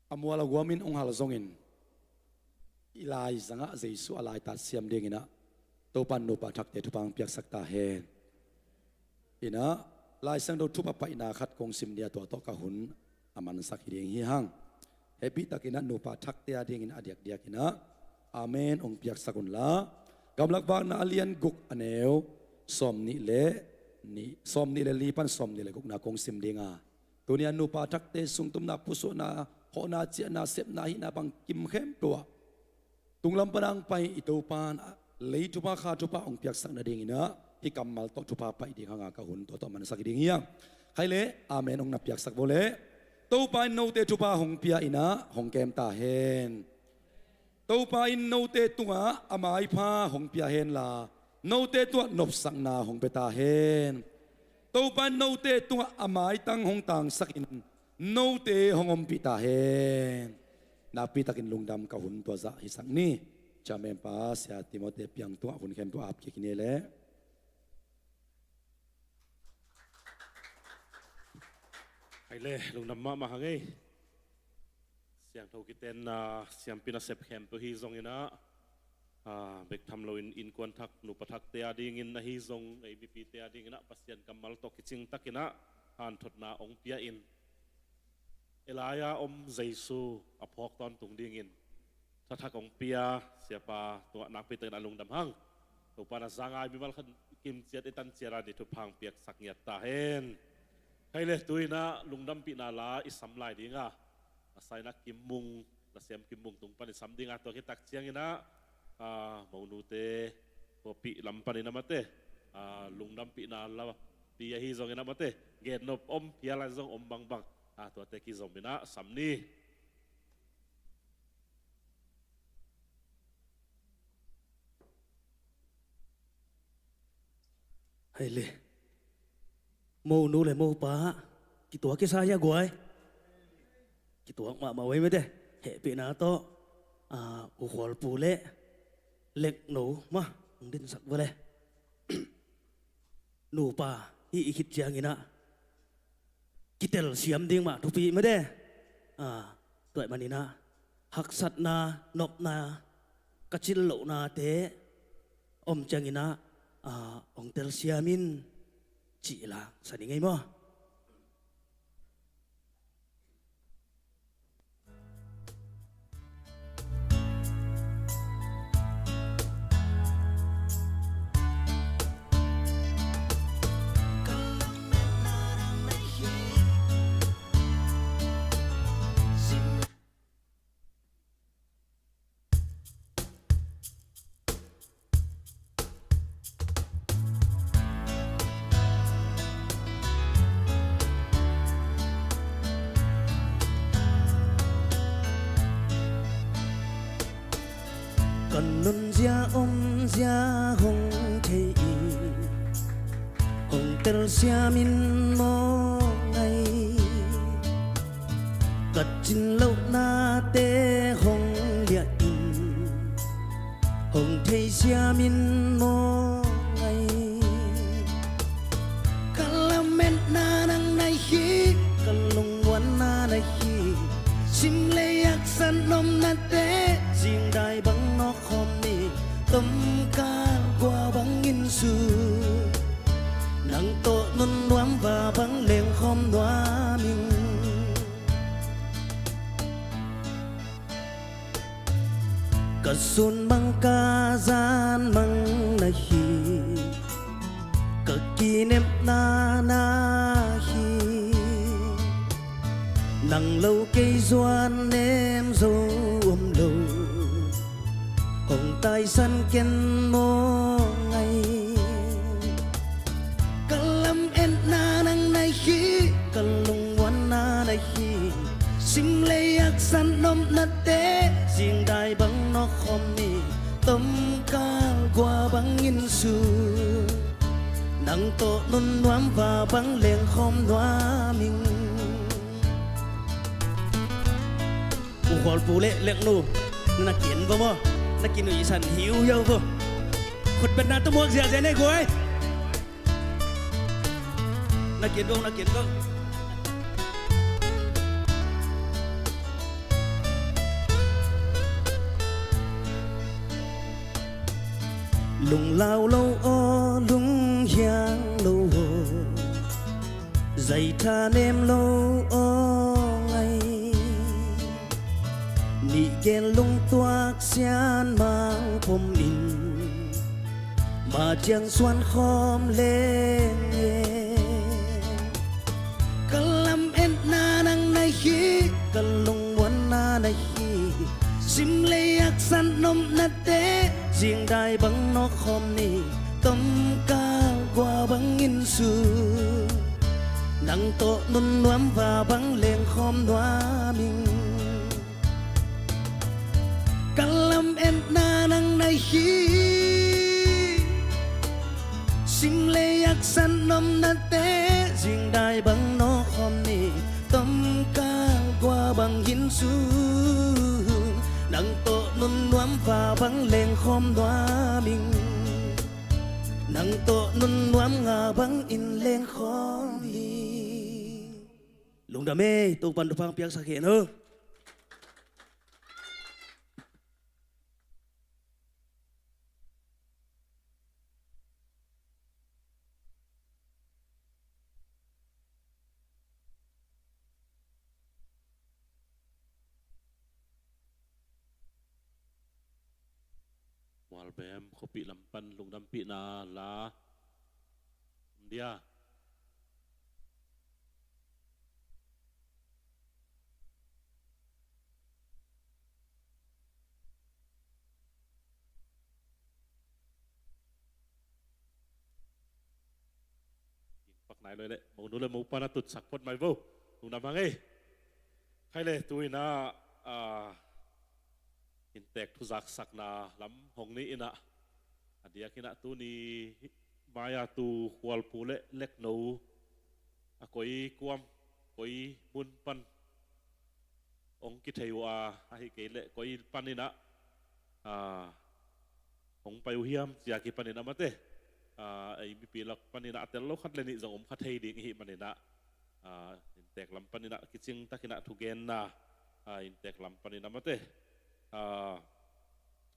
a mual a guamin hong hal zongin, i laizangah Jesu a laitat siam dinginah Topan nupa thakte thupha hong piaksak ta hen. Inah Lai Siangtho thupha paihna khat kong sim dia tua tawh ka hun a mansak hi ding hi hang. Hehpihtakinah nupa thakte a dingin a diakdiakinah amen hong piaksak unla. Gamlak Vakna a lian guk a neu sawm nih le nih, sawm nih le li pan sawm nih le gukna kong sim dinga. Tunia nupa thakte sungtumna, pusuahna, hawhna, ciahna, sepna, hihna bang kim khempeuh ah tunglam pan ang pai i Topan lei thupha kha thupha hong piaksak nadinginah hih kammal tawh thupha paih ding hanga ka hun tua tawh mansak ding hi hang. Khai le amen hong na piaksak vo le. Topa in note thupha hong pia inah hong kem ta hen. Topa in note tungah a maipha hong pia henla, note tungah nopsakna hong pia ta hen. Topa in note tungah a maitang hong tangsakin note hong ompih ta hen. Nakpitakin lungdam ka hun tua zah hisak ni. Chairman pa Sia Timothy Piang tungah hun khempeuh ap kik hi ni le. Hai le, lungdam mahmah hang ei. Siangtho kitenna siampi nasep khempeuh hi zonginah, ah, bek tham loin innkuan thak, nupa thakte a dingin ahi zong, ei mipite a dinginah Pasian kammal tawh kicing takinah hanthotna hong pia in, ei lai-a om Jesu a phawk tawntung dingin thathak hong pia siapa tungah nakpitakin a lungdam hang. Topa na za ngai mimal khat kimciat i tanciat a ni thupha hong piaksak ngiat ta hen. Hai le, tuinah lungdampihna la i sam lai dinga, a saina Kim Mung, Lasiam Kim Mung tung pan i sam dinga, tua khit tak cianginah, ah, monute, tua pih lam panin a mate, ah, lungdampihna la pi ahi zongin a mate, gennop om, phial lai zong om bangbang, ah, tuate kizominah sam ni. Hai le. Monu le mopa kituak kisa hia guai? Kituak mahmah uh ei mate. Hehpihna tawh, ah, U Khualpu le Lekno mah hong dinsak vua le. Nupa hih i khit cianginah kitelsiam ding mah thupi mate. Ah, tua ahih maninah haksatna, nopna, ka cin lohnate om cianginah, ah, hong telsiam in cih la sa ning ei maw? Ka nunzia omzia hong thei in, hong telsiam in maw ngai. Ka cin lohnate hong liah in, hong theisiam in maw ngai. Ka lametna nang na hi, ka lungmuanna na hi. Sim le yaksan omnate, zingdai bang nawkkhawm ni, tomkal gua bangin su. Nang tawh nunnuam va bang lengkhawm nuam ing. Ka sun mang ka zan mang na hi, ka kinepna na hi. Nang lo kei zuan nem zo om lo, hong taisan ken maw ngai. Ka lametna nang na hi, ka lungmuanna na hi. Sim le yaksan omnate, zingdai bang nawkkhawm ni, tomkal gua bangin su. Nang tawh nunnuam va bang lengkhawm nuam ing. U Khualpu le Leknu, na kin va maw, na kinuihsan hiuhiau vo. Khutbetna tumuak ziahziah nei guai. Na kin vo, na kin vo. Lunglau lo aw, lunghiang lo aw, zaitha nem lo aw ngai. Nih gen lungtuak sian mang pom in, ma ciang suan khawm leng e. Ka lametna nang na hi, ka lungmuanna na hi. Sim lei aksan nopnate, zingdai bang nawk khawm ni. Tomkal gua bang inn sung, nang tawh nunnuam va bang leng khawm nuam ing. Ka lametna nang na hi. Sim lei aksan nopnate, zingdai bang nawk khawm ni. Tomkal gua bang inn sung, nang tawh nunnuam va bang leng khawm nuam ing. Nang tawh nunnuam nga bang in leng khawm ing. Lungdam ei, Topan thupha piaksak hen aw. Mualbem khuapih lam pan lungdampihna la om dia. Pak nai lo leh monu le mopa na tutsak phot mai vo. Lungdam hang ei. Khai le tu in ah, ah, inntek thuzaksakna lam hong ni in ah, a diak in ah tuni mai-a tu Khualpu le Lekno a koi kuam, koi mun pan hong kithei uh a, ahih kei leh koi pan in ah, ah, hong pai uh hiam ci-a kipan in ah mate, ah, ei mipi lak pan in ah a tel lo khat le nih zong om kha thei ding ahih man in ah, ah, inntek lam pan in ah kicing tak in ah thugenna, ah, inntek lam pan in ah mate, ah,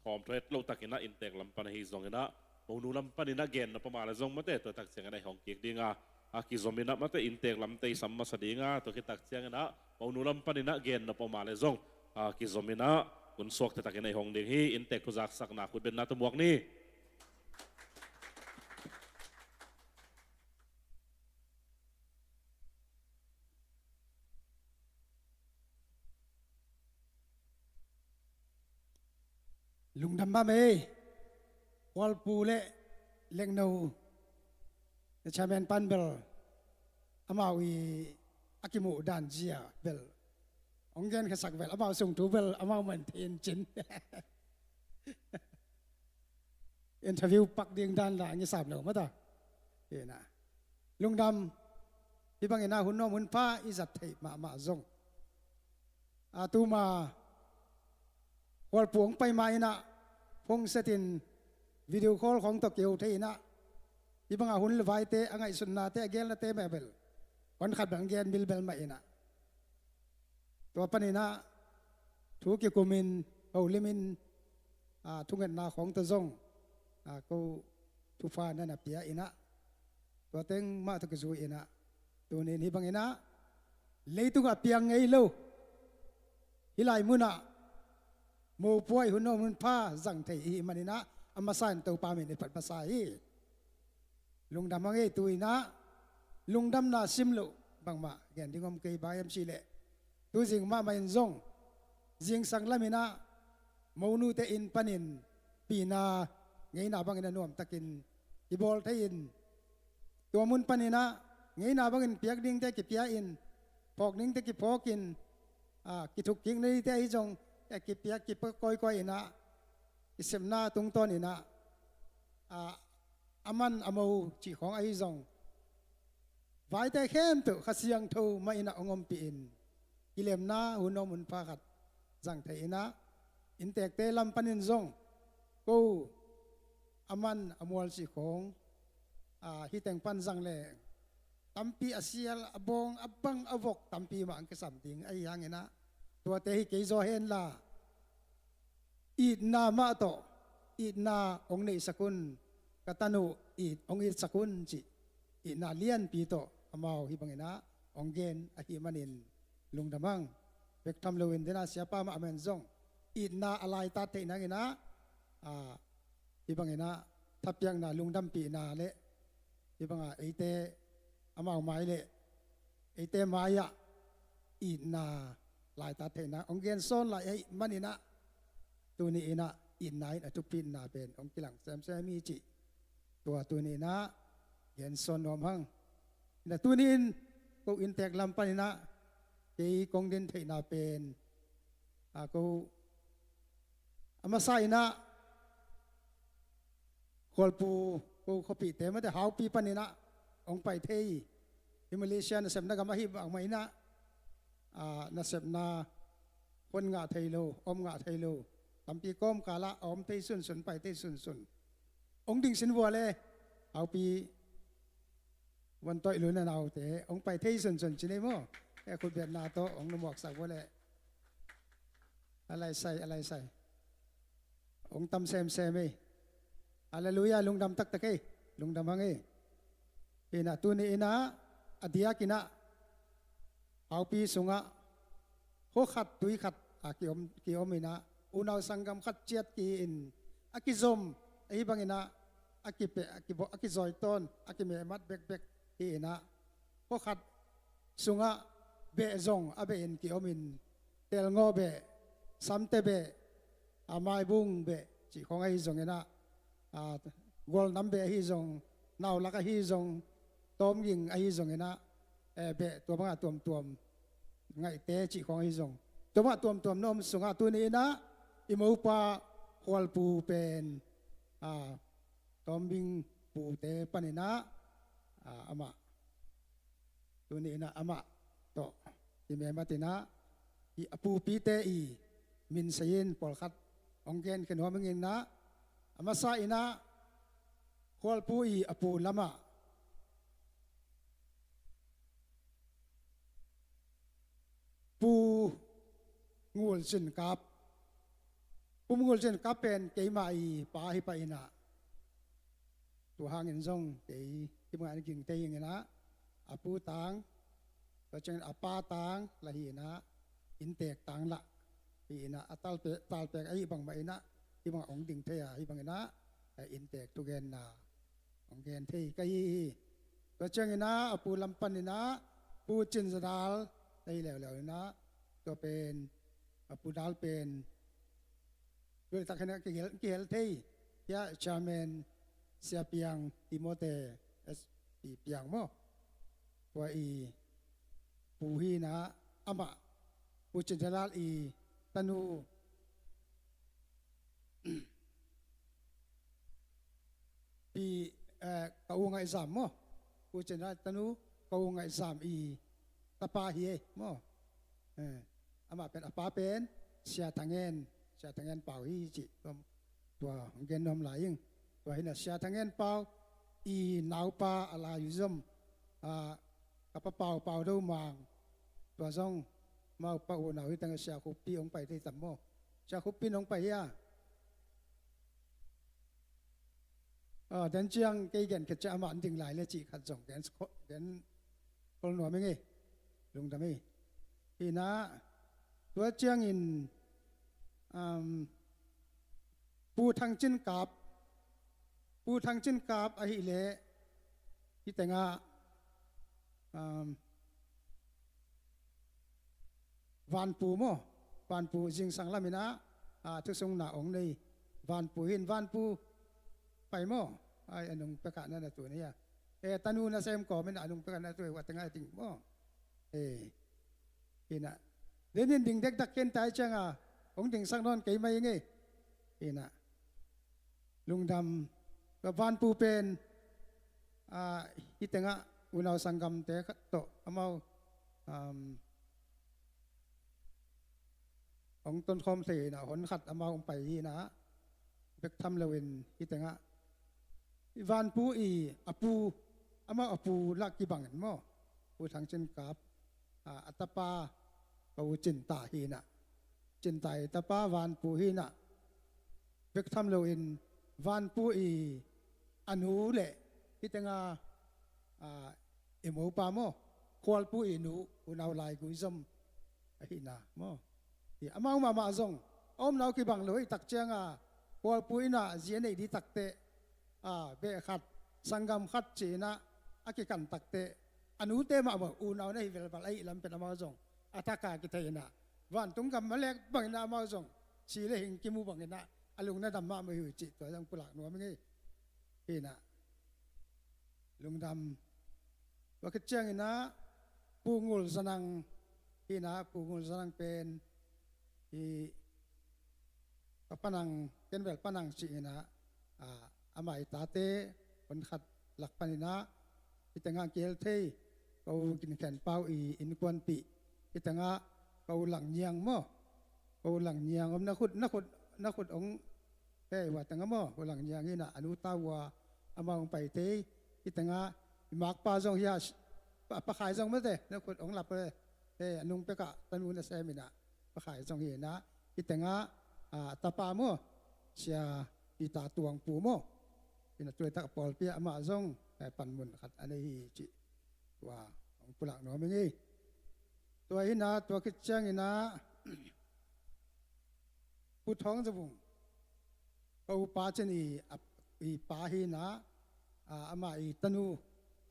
khawm thuhet loh tak in ah inntek lam pan ahi zong in ah, monu lam pan in ah gen nop a om a leh zong mate, tua tak ciang in ah hong kik ding a, a kizom in ah mate, inntek lamte i sam masa ding a, tua khit tak ciang in ah monu lam pan in ah gen nop a om a leh zong, a kizom in ah, hun suakte tak in ah hong ding hi. Inntek thuzaksakna khutbetna tawh muak ni. Lungdam mahmah ei. Khualpu le Lekno na chairman pan bel amau i a kimuh dan zia bel hong genkhiasak bel amau sung thu bel amau man thei in cin. Interview pak ding dan la ngisam lo mata. Hi na. Lungdam. Hih bangin ah hun nuam hun pha i zat theih mahmah zong, a tuma Khualpu hong pai ma in ah phone set in video call khawng tawh kiho thei in ah, hih banga hun le vaite, a ngaihsutnate, a gelnate mah bel kong khat bel gen bilbel mah in ah, tua pan in ah thu kikum in, holim in, a, thungetna khawng tawh zong, a, ko thupha na na pia in ah, tua teng mah tawh kizui in ah, tuni in hih bangin ah leitungah piang ngei lo, hih lai munah mopuai hun nuam hun pha zang thei i hih manin ah, a masa in Topa min i phat masa hi. Lungdam hang ei. Tu in ah lungdamna sim loh bangmah gen ding om kei, bang hiam cih leh tuzing mahmah in zong zingsang lam in ah monute inn panin pina ngeina bangin a nuamtakin kibawl thei in, tua mun panin ah ngeina bangin piak dingte kipia in, phawk dingte kiphawk in, a, kithuk kik nadingte ahi zong, a, kipiak kiphawk kawikawi in ah, kisepna tungtawn in ah, a, a man a mo cih khawng ahi zong, vaite khempeuh Kha Siangtho mah in ah hong ompih in, kilemna hun nuam hun pha khat zang thei in ah, inntekte lam panin zong ko a man a mual cih khawng, a, hih teng pan zang leng tampi a sial, a bawng, a bang, a vok tampi mah hong kisam ding ahi hangin ah, tuate hi kei zaw hen la, itna mah tawh itna hong neihsak un, ka tanu it hong itsak un cih itna lianpi tawh amau hih bangin ah hong gen ahih manin lungdam hang. Bek tham loin dena siapa mah amen zong itna a laitat theih nangin ah, ah, hih bangin ah thapiakna, lungdampihna le hih bangah eite amau mai le eite mai-ah itna laitat theihna hong gen sawn lai ahih manin ah, tuni in ah itna in a thupitna pen hong kilang semsem hi cih tua tuni in ah gen sawn nuam hang. Ina tuni in ko inntek lam panin ah kei kong din theihna pen, a, ko a masa in ah Khualpu, ko khuapihte mate Haupi panin ah hong pai thei hi. Malaysia nasepna gam ahi bangmah in ah, ah, nasepna hon ngah thei lo, om ngah thei lo, tampi kawmkal ah a om thei sunsun, pai thei sunsun. Hong ding sin vua le, Haupi, Van Toih Lun a naute hong pai thei sunsun ci nei maw? E, khutbetna tawh hong numuaksak vua le. A laisai, a laisai. Hong tam semsem ei. Halleluiah, lungdam taktak ei. Lungdam hang ei. Hi in ah tuni in ah a diakin ah Haupi sungah khua khat tui khat a kiom, kiom in ah unau sanggam khat ciat ki-in a kizom, ahi bangin ah a kipeh, a kibawl, a kizawitawn, a kimehmat bekbek hi in ah khua khat sungah beh zong a behin kiom in, Telngaw beh, Samte beh, a, Maibung beh cih khawng ahi zongin ah, a, Gualnam beh ahi zong, Naulak ahi zong, Tawmging ahi zongin ah, e, beh tua bangah tuamtuam, Ngaihte cih khawng ahi zong, tua bangah tuamtuam na om sungah tuni in ah i mopa Khualpu pen, a, Tawmging pute panin ah, a, amah, tuni in ah amah tawh i mehmat in ah i a pupite i min sei in pawlkhat hong genkhia nuam ing in ah, a masa in ah Khualpu i a pu lamah Pu Ngul Cin Kap, Pu Ngul Cin Kap pen keimah i pa hi pah in ah, tua hangin zong kei hih bangah in ging thei ing in ah, a pu tang, tua ciangin a pa tang lah hi in ah, inntek tang lah hi in ah, a talpek, talpek ahi bangmah in ah hih bangah hong ding thei a, hih bangin ah, e, inntek thugenna hong gen thei ka hi hi. Tua ciangin ah a pu lam panin ah Pu Cin Za Dal ahi leuleu in ah, tua pen, a pu Dal pen tua leh tak hen ah kihel, kihel thei. Hia Chairman Sia Piang, Timote S P Piang maw, tua i pu hi in ah, amah Pu Cin Za Dal i tanu Pi, eh, Ka U Ngaih Zam maw? Pu Cin Za Dal tanu Ka U Ngaih Zam i tapa hi ei maw? Eh, amah pen, a pa pen Sia Thang Ngen, Sia Thang Ngen Pau hi cih tua, tua hong gen nuam lai ing. Tua hi in ah Sia Thang Ngen Pau i naupa a lai uh zom, a, ka pa Pau, Pau Do Mang, tua zong amau pa unau hi teng ah Sia Khup Pi hong pai thei tam maw? Sia Khup Pi in hong pai hi a. Ah, den ciang kei gen khet ciang amah an ding lai le cih khat zong gen, gen khol nuam ing ei. Lungdam ei. Hi in ah, tua ciangin, um, Pu Thang Cin Kap, Pu Thang Cin Kap ahih leh hih teng ah, um, Vanpu maw? Vanpu zingsang lam in ah, a, thusungna hong nei. Vanpu hi in, Vanpu pai maw? Ai, a nung pek ah na na tun hi a. E, tanu nasem kawm in ah a nung pek ah na tun hi, a teng ah ding maw? E, hi in ah. Den in ding dekdak khin tai ciang a, hong dingsak nawn kei mai ing ei. Hi in ah. Lungdam. Ka Vanpu pen, a, hih teng ah unau sanggamte khat tawh amau, um, hong tonkhawm thei in ah hon khat amau hong pai hi in ah, bek tham loin hih teng ah i Vanpu i a pu, amau a pu lah kibang in maw? Pu Thang Cin Kap, a, a tapa Pu Cin Ta hi in ah, Cin Ta i tapa Vanpu hi in ah, bek tham loin Vanpu i a nu le hih tengah, ah, i mopa maw, Khualpu i nu, unau laigui zom ahihna maw. Hi amau mahmah zong a omna uh kibang lo ahih tak ciangah Khualpu in ah zi a neih ding takteh, ah, beh khat, sanggam khat ci-in ah a kikan takteh a nute mahmah unau na hi velval ahih lam pen amau zong a thak a kithei in ah vantung gam a lek bangin ah amau zong si le hing kimu bangin ah a lungdam mahmah uh hi cih tua zong pulak nuam ing ei. Hi in ah lungdam. Tua khit ciangin ah Pu Ngul Za Nang hi in ah, Pu Ngul Za Nang pen hi Pa Panang, ken bel Panang ci-in ah, ah, amah i tate hon khat lak panin ah hih tengah kihel thei, ka u Gin Khen Pau i innkuanpih, hih tengah ka u Lang Niang maw, ka u Lang Niang om, na khut, na khut, na khut ong, hei, hua tengah maw, u Lang Niang hi in ah a nu ta hua amah ong pai thei, hih tengah i makpa zong hi a, Pa, Pa Khai zong mate, na khut ong lap le, hei, a nung pekah tanu na sem in ah, Pa Khai zong hi in ah, hih tengah, ah, tapa maw, Sia Peter Tuang Pu maw, hi in ah tua laitak pawlpi ah amah zong, eh, panmun khat a nei hi cih tua ong pulak nuam ing ei. Tua hi in ah, tua khit ciangin ah Pu Thawng Za Vung, ka upa cin i, a, i pa hi in ah, a, amah i tanu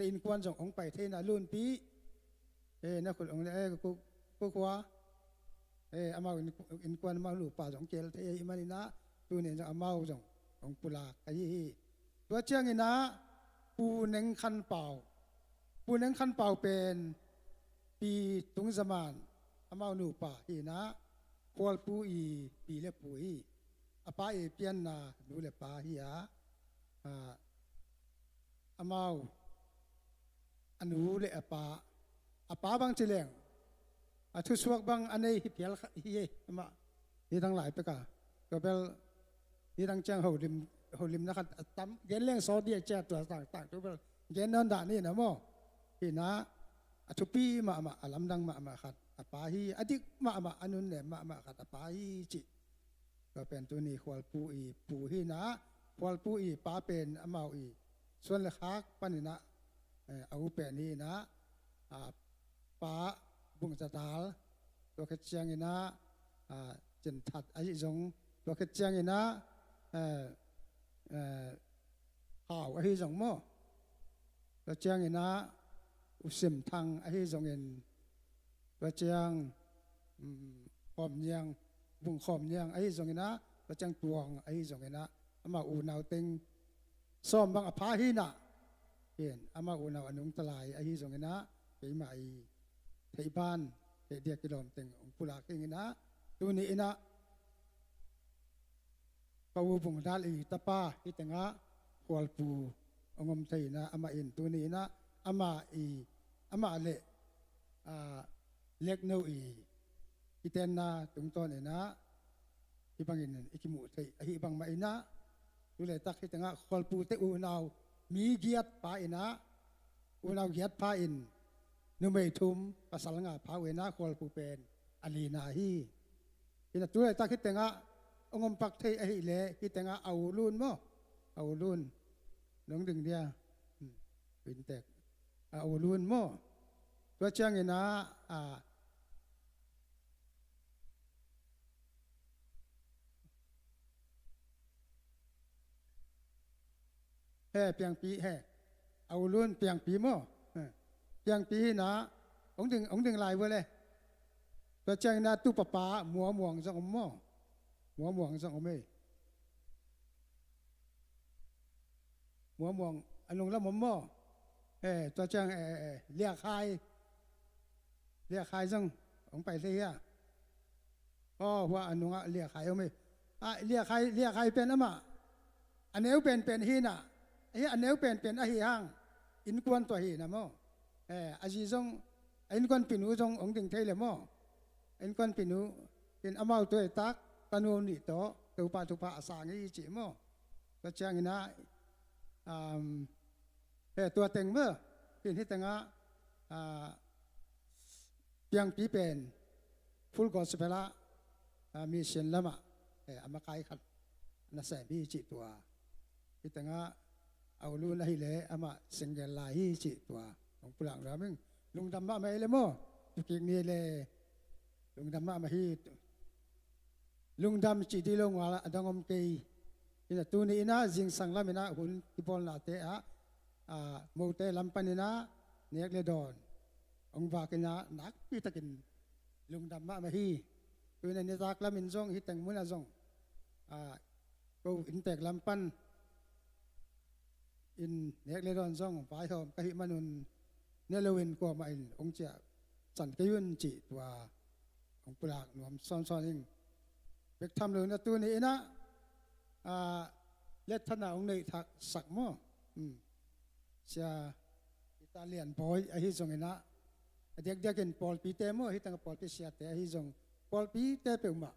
te innkuan zong ong pai thei in ah, Lunpi, eh, na khut ong le, eh, ku, ku khua, eh, amau in, innkuan amau nupa zong kihel thei ahih manin ah tuni in zong amau zong ong pulak ahi hi. Tua ciangin ah Pu Neng Khan Pau, Pu Neng Khan Pau pen Pi Tung Za Man, amau nupa hi in ah, Khualpu i pi le pu hi. A pa i pianna nu le pa hi a, ah, amau a nu le a pa, a pa bang ci leng a thusuak bang a nei hi phial kha, hi ei, amah hi dang lai pek a. Tua bel hi dang ciang holim, holimna khat a tam, gen leng sawt dih a ciah tua tangtang, tua bel gen nawn dah ni na maw. Hi in ah a thupi mahmah, a lamdang mahmah khat a pa hi, a dik mahmah, a nunnem mahmah khat a pa hi cih. Tua pen tuni Khualpu i pu hi in ah, Khualpu i pa pen amau i suan le khak panin ah, eh, a u pen hi in ah, ah, Pa Bung Za Dal, tua khit ciangin ah, ah, Cin That ahi zong, tua khit ciangin ah, eh, eh, Hau ahi zong maw, tua ciangin ah U Sim Thang ahi zongin, tua ciang, um, Khawm Niang, Bung Khawm Niang ahi zongin ah, tua ciang Tuang ahi zongin ah, amau unau teng sawm bang a pha hi in ah, hi in, amau unau a nungta lai ahi zongin ah, keimah i theih ban, theih diak kilawm teng ong pulak ing in ah, tuni in ah ka u Bung Dal i tapa hih tengah Khualpu ong om thei in ah, amah in tuni in ah amah i, amah le, ah, Lekno i kitenna tungtawn in ah hih bangin i kimuh theih ahih bang mah in ah, tu laitak hih tengah Khualpu te unau mi giat pha in ah, unau giat pha in numei thum, pasal nga pha uh in ah, Khualpu pen a lina hi. Hi in ah tu laitak hih tengah ong om pak thei ahih leh, hih tengah a u Lun maw, a u Lun, nong ding dia, hmm, Wintek, a u Lun maw. Tua ciangin ah, ah, he, Piangpi, he, a u Lun Piangpi maw. He, Piangpi hi in ah ong ding, ong ding lai vua le. Tua ciangin ah tu papa Mua Muang zong om maw. Mua Muang zong om ei. Mua Muang a nung lam om maw. Eh, tua ciang, eh, eh, eh, Lia Khai, Lia Khai zong ong pai thei hia. Aw, hua a nungah Lia Khai om ei. Ah, Lia Khai, Lia Khai pen amah a neu penpen hi in ah, hi a neu penpen ahi hang innkuan tua hi in ah maw. Eh, a zi zong, a innkuanpih nu zong ong ding thei le maw. A innkuanpih nu in amau tu laitak tanu nih tawh Topa thupha a sang hi cih maw. Tua ciangin ah, um, he, tua teng maw. Hi in hih tengah, ah, Piangpi pen Full Gospel ah, ah, mission lamah, eh, a makai khat nasem hi cih tua Hih tengah a ulun ahih leh amah single lai hi cih tua hong pulak nuam ing. Lungdam mahmah hi leh maw. Tukik ni leh lungdam mahmah hi. Lungdam cih dih lo ngal a dang om kei. Inah tuni inah zingsang lam inah hun kibawlnate ah, ah, mote lam pan inah nek le dawn hong vak inah nakpi takin lungdam mahmah hi. Tu inah nitak lam in zong hih teng mun ah zong, ah, ko inntek lam pan in nek le dawn zong vaihawm ka hih manun ne loin kuamah in hong ciah san kei un cih tua hong pulak nuam sawnsawn ing. Bek tham lo inah tuni inah, ah, let thana hong neih thak sak maw. Hmm. Sia Italian boy ahi zong inah, a diakdiakin pawlpite maw, hih tengah pawlpi siate ahi zong, pawlpite peuhmah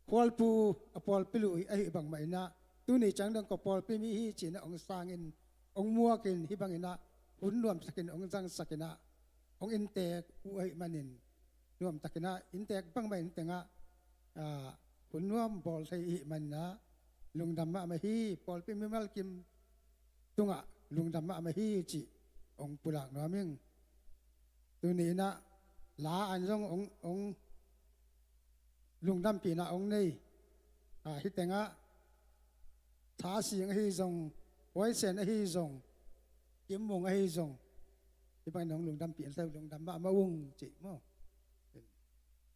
khualpu a pawlpi lui ahih bangmah inah tuni ciang dong ko pawlpi mi hi ci inah hong sangin hong muakin hih bang inah hun nuamtakin hong zangsak inah hong inntek uh ahih manin nuamtak inah inntek bangmah in tengah, ah, hun nuam bawl thei ahih man inah lungdam mahmah hi. Pawlpi mimal kim tungah lungdam mahmah hi cih hong pulak nuam ing. Tuni inah la an zong hong, hong lungdampihna hong nei. Ah, hih tengah Tha Sing ahi zong, Huai Sen ahi zong, Kim Mung ahi zong, hih bangin hong lungdampih leh lungdam mahmah ung cih maw.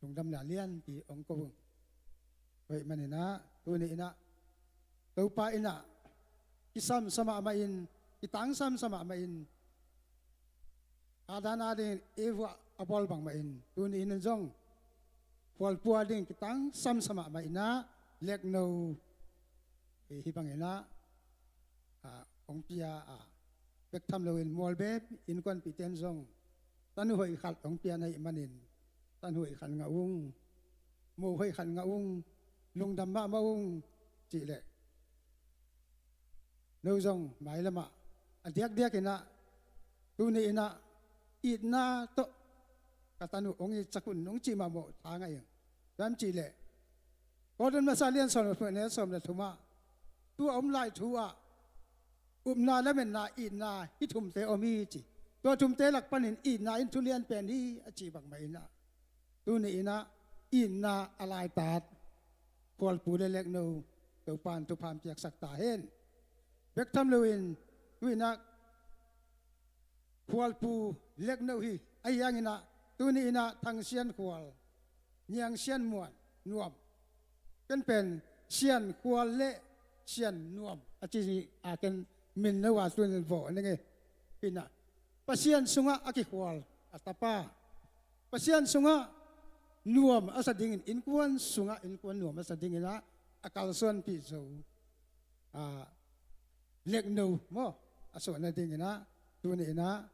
Lungdamna lianpi hong ko ung. Hoih man inah tuni inah Topa inah kisam sa mahmah in, kitang sam sa mahmah in, Adam a dingin Eve a bawl bangmah in tuni inah zong khualpu a dingin kitang sam sa mahmah inah Lekno, eh, hih bang inah, ah, hong pia, ah, bek tham loin Mualbem innkuanpihte in zong tanu hoih khat hong pia na hih manin tanu hoih khat ngah ung, mo hoih khat ngah ung, lungdam mahmah ung cih leh no zong mailamah a diakdiak inah tuni inah itna tawh ka tanu hong itsak un hong cih mahmah tha ngah ing. Bang hang hiam cih leh Korin masa lian sawm le thum, neu sawm le thum ah, tua om lai thu ah upna, lametna, itna hih thumte om hi ci. Tua thumte lak panin itna in thu lian pen hi a cih bangmah inah tuni inah itna a laitat khualpu le Lekno Topa'n thupha hong piaksak ta hen. Bek tham loin tu inah khualpu Lekno hi. Ahi hang inah tuni inah Thang Sian Khual, Niang Sian Muan, Nuam, ken pen Sian Khual le Sian Nuam a ci hi a, ken min no a tun vawh ning e. Inah Pasian sungah a kikhual a tapa, Pasian sungah nuam a sa dingin, innkuan sungah innkuan nuam a sa dingin ah a kalsuanpih zo, ah, Lekno maw, a suah nadingin ah tuni inah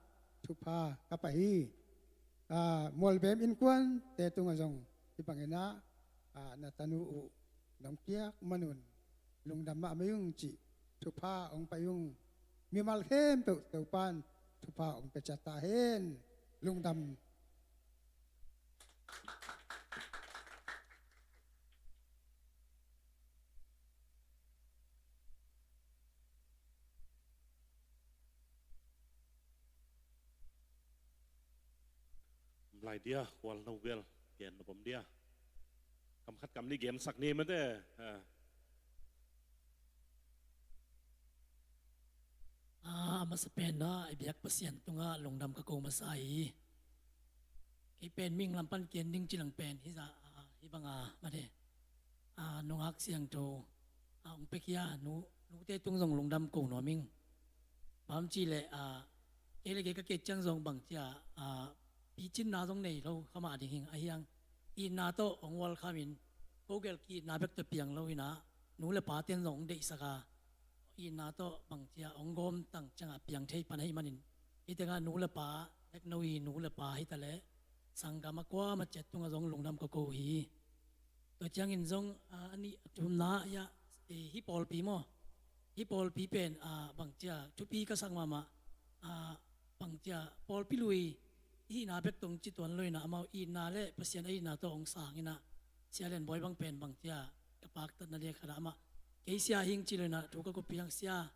thupha ka pai hi. Ah, Mualbem innkuante tungah zong hih bangin ah, ah, na tanu uh nong piak manun lungdam mahmah ung cih thupha hong pai ung. Mimal khempeuh Topa'n thupha hong pia ciat ta hen. Lungdam. Lai dia, Khual no bel gen na bom dia. Kam khat kam nih gemsak ni mate. Ah. Ah, a masa pen ah i biak Pasian tungah lungdam ka ko masa hi. Kei pen mihing lam pan kian ding ci lang pen hi za, ah, hih bang a mate, ah, nungak siangtho, ah, hong pia khia nu, nute tung zong lungdam ko nuam ing. Bang hang hiam cih leh, ah, kei le kei ka kei ciang zong bang ci a, ah, picinna zong nei lo kha mah ding hi ing. Ahi hang itna tawh hong welcome in, ko gel ki-itna bek tawh piang lo inah nu le pate'n zong hong deihsak a, itna tawh bang ci a hong gawm tang ciangah piang thei pan ahih manin, hih tengah nu le pa, Lekno i nu le pa hi ta leh sanggam a kuamah ciat tungah zong lungdam ka ko hi. Tua ciangin zong, ah, a nih a thumna ah, eh, hih pawlpi maw, hih pawlpi pen, ah, bang ci a thupi ka sak mahmah, ah, bang ci a pawlpi lui i hihna bek tawh hong ci tuan lo inah amau itna le Pasian a itna tawh hong sang inah, Sia Lian Bawi bang pen bang ci a ka paktatna lian khat ah amah Kei sia hing ci lo inah thu ka kupi hang sia,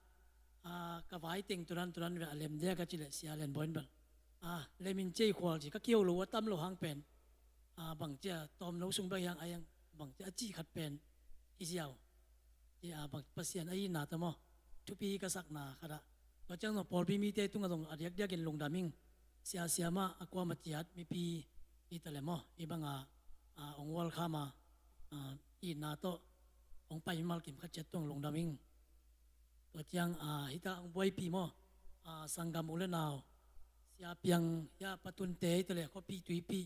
a, ka vai teng turan turan ve a lem dia ka ci leh sia len bawn bel, a, lem in cei khual ci ka kiho lo a tam lo hang pen, a, bang cia tawm lo sung bek hiang a hiang bang cia a cih khat pen kiziau. Ci a, bang Pasian a itna ta maw, thupi ka sakna khat ah. Tua ciang zong pawlpi mite tungah zong a diakdiakin lungdam ing. Sia siamah a kuama ciat mipi i ta le maw, i banga, a, ong welcome a, a, itna tawh ong pai mimal kim khat ciat tungah lungdam ing. Tua ciang, a, hita ong buaipi maw, a, sanggam u le nau, sia piang ya patunte i ta le khuapi tuipi.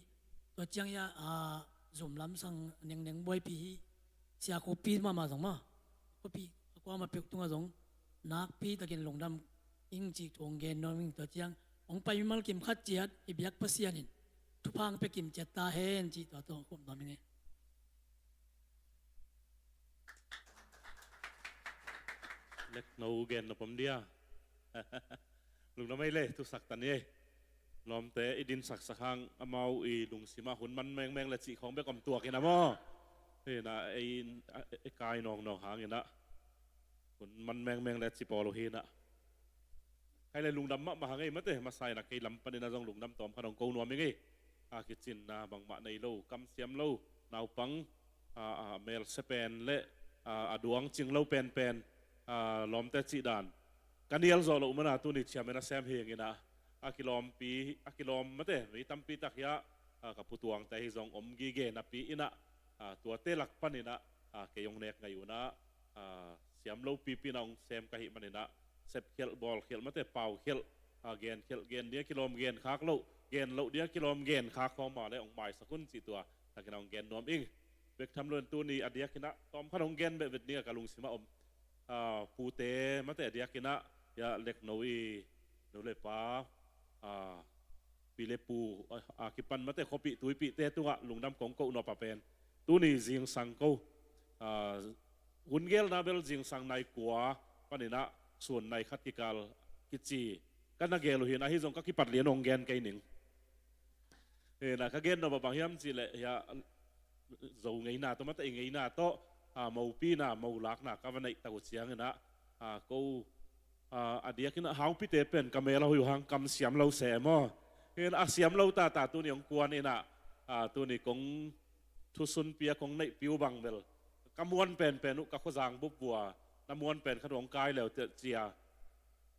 Tua ciang ya, a, zum lam sang nengneng buaipi hi. Sia khuapi mahmah zong maw, khuapi a kuama peuh tungah zong nakpi takin lungdam ing cih thu ong gen nuam ing. Tua ciang ong pai mimal kim khat ciat i biak Pasian in thupha ong pia kim ciat ta hen cih tua tawh ong kup nuam ing e. Lekno gen na pom dia. Lungdam ei le, thusak ta ni ei. Lawmte i dinsaksak hang amau i lungsimah hun man mengmeng le cih khawng bek om tuak inah maw. Hinah ei, ei kai nawngnawng hang inah hun man mengmeng le ci pawl uh hinah. Khai le lungdam mahmah hang ei mate, masa inah kei lam paninah zong lungdam tawm khat ong ko nuam ing ei. A, kicinna bangmah nei lo, kamsiam lo naupang, a, a, melse pen le, a, a duang cing lo penpen, a, lawmte cih dan ka nial zawh loh mana tuni ciamen a sem hing inah, a kilawmpi, a kilawm mate, mi tampi tak hiah, a, ka putuangte ahi zong om gige napi inah, a, tuate lak paninah, a, kei ong nek ngai unah, a, siam lo pipi inah ong sem ka hih maninah, sepkhialh bawlkhialh mate, paukhialh, a, genkhialh, gen ding a kilawm genkhak loh, gen loh ding a kilawm genkhak khawng mah le ong maisak un cih tua takin ong gen nuam ing. Bek tham lo in tuni a diakinah tawm khat ong gen behbet ding a ka lungsimah om, a, pute mate a diakinah, ya, Lekno i nu le pa, a, pi le pu, a, a kipan mate khuapi tuipite tungah lungdam kong koh nuam a pen tuni zingsang ko, a, hun gelna bel zingsang nai kua paninah sun nai khat kikal kici ka na gel uh hinah, ahi zong ka kipat lian ong gen kei ning. Hinah ka gen nuam a bang hiam cih leh hiah zo ngeina tawh mate, i ngeina tawh, a, mopina, mo lakna ka va neih tak uh cianginah, a, ko, a, a diakinah haupite pen ka mel a hoih uh hang kamsiam lo se maw. Hinah a siam lo tata tuni ong kuan inah, a, tuni kong thusunpi a kong neihpi uh bang bel ka muan penpen uh ka khuazang bup vua, na muan pen khat uh ong kai leu cia.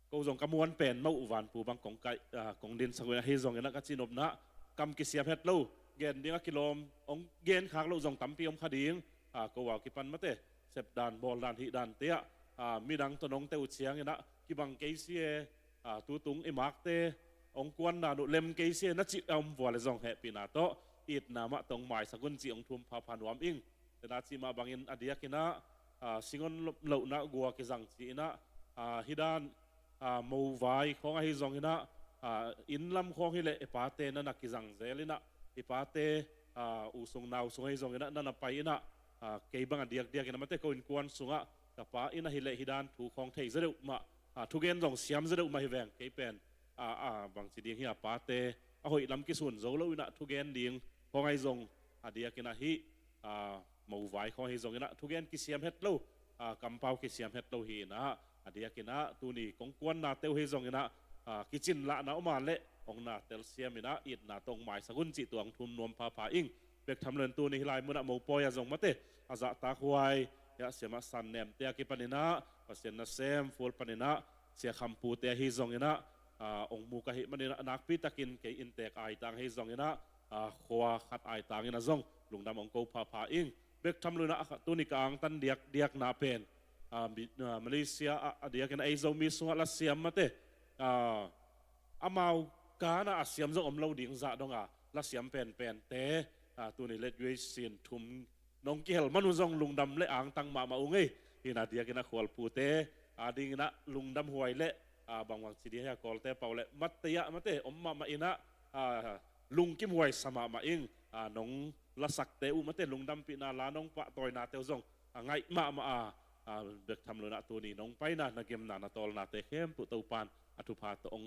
Ko zong ka muan pen mah uh vanpu bang kong kaih, a, kong dinsak uh inah, ahi zong inah ka cihnopna kam kisiam het lo, gen ding a kilawm ong genkhak loh zong tampi om kha ding, a, ko a kipan mate, sepdan bawldan hihdan te ah, a, midang tawh nong teh uh cianginah kibang kei si e, a, tutung i makte ong kuan dan uh lem kei si e na cih a om vua le zong hehpihna tawh itna mah tawh ong maisak un cih ong thum phapha nuam ing. Tena cih mah bangin a diakinah, a, singon lohna gua kizang ci inah, a, hih dan, a, mo vai khawng ahi zonginah, a, inn lam khawng hileh i pate na na kizang zel inah, i pate, a, u sung nau sung ahi zonginah na na pai inah, a, kei bang a diakdiakinah mate ko innkuan sungah ka pa inah hileh hih dan thu khawng thei zaw deuh mah, a, thugen zong siam zaw deuh mah hi veng kei pen, a, a, bangci ding hi a pate a hoih lam kisun zo lo inah thugen ding khawng ahi zong a diakinah hih, a, mo vai khawng ahi zonginah thugen kisiam het lo, a, kampau kisiam het lo hi inah, a diakinah tuni kong kuannate uh ahi zonginah, a, kicin lahna om a leh ong na telsiam inah itna tawh ong maisak un cih tua ong thum nuam phapha ing. Bek tham lo in tuni hih lai munah mopawi a zong mate, a zahtak huai, ya, siamah san nemte a kipaninah, Pasian nasem ful paninah, sia khampute ahi zonginah, a, ong mu ka hih maninah nakpi takin kei inntek aitang ahi zonginah, a, khua khat aitang inah zong lungdam ong ko phapha ing. Bek tham lo inah tuni ka angtan diakdiakna pen, a, Malaysia ah a diakinah ei Zomi sungah lasiam mate, a, amau kanah a siam zong om lo ding zah donga lasiam penpente, a, tuni let yuai sin thum nong kihel man uh zong lungdam le angtang mahmah ung ei. Hih na diakinah khualpute a dinginah lungdam huai le, a, bangbang ci ding hia, Kawlte pau le mattei ah mate om mahmah inah, a, lungkim huai sa mahmah ing. A, nong lasakte uh mate lungdampihna la nong pahtawinate uh zong a ngaih mahmah a, a, bek tham lo inah tuni nong paina na gemna na tawlnate khempeuh Topan a thupha tawh ong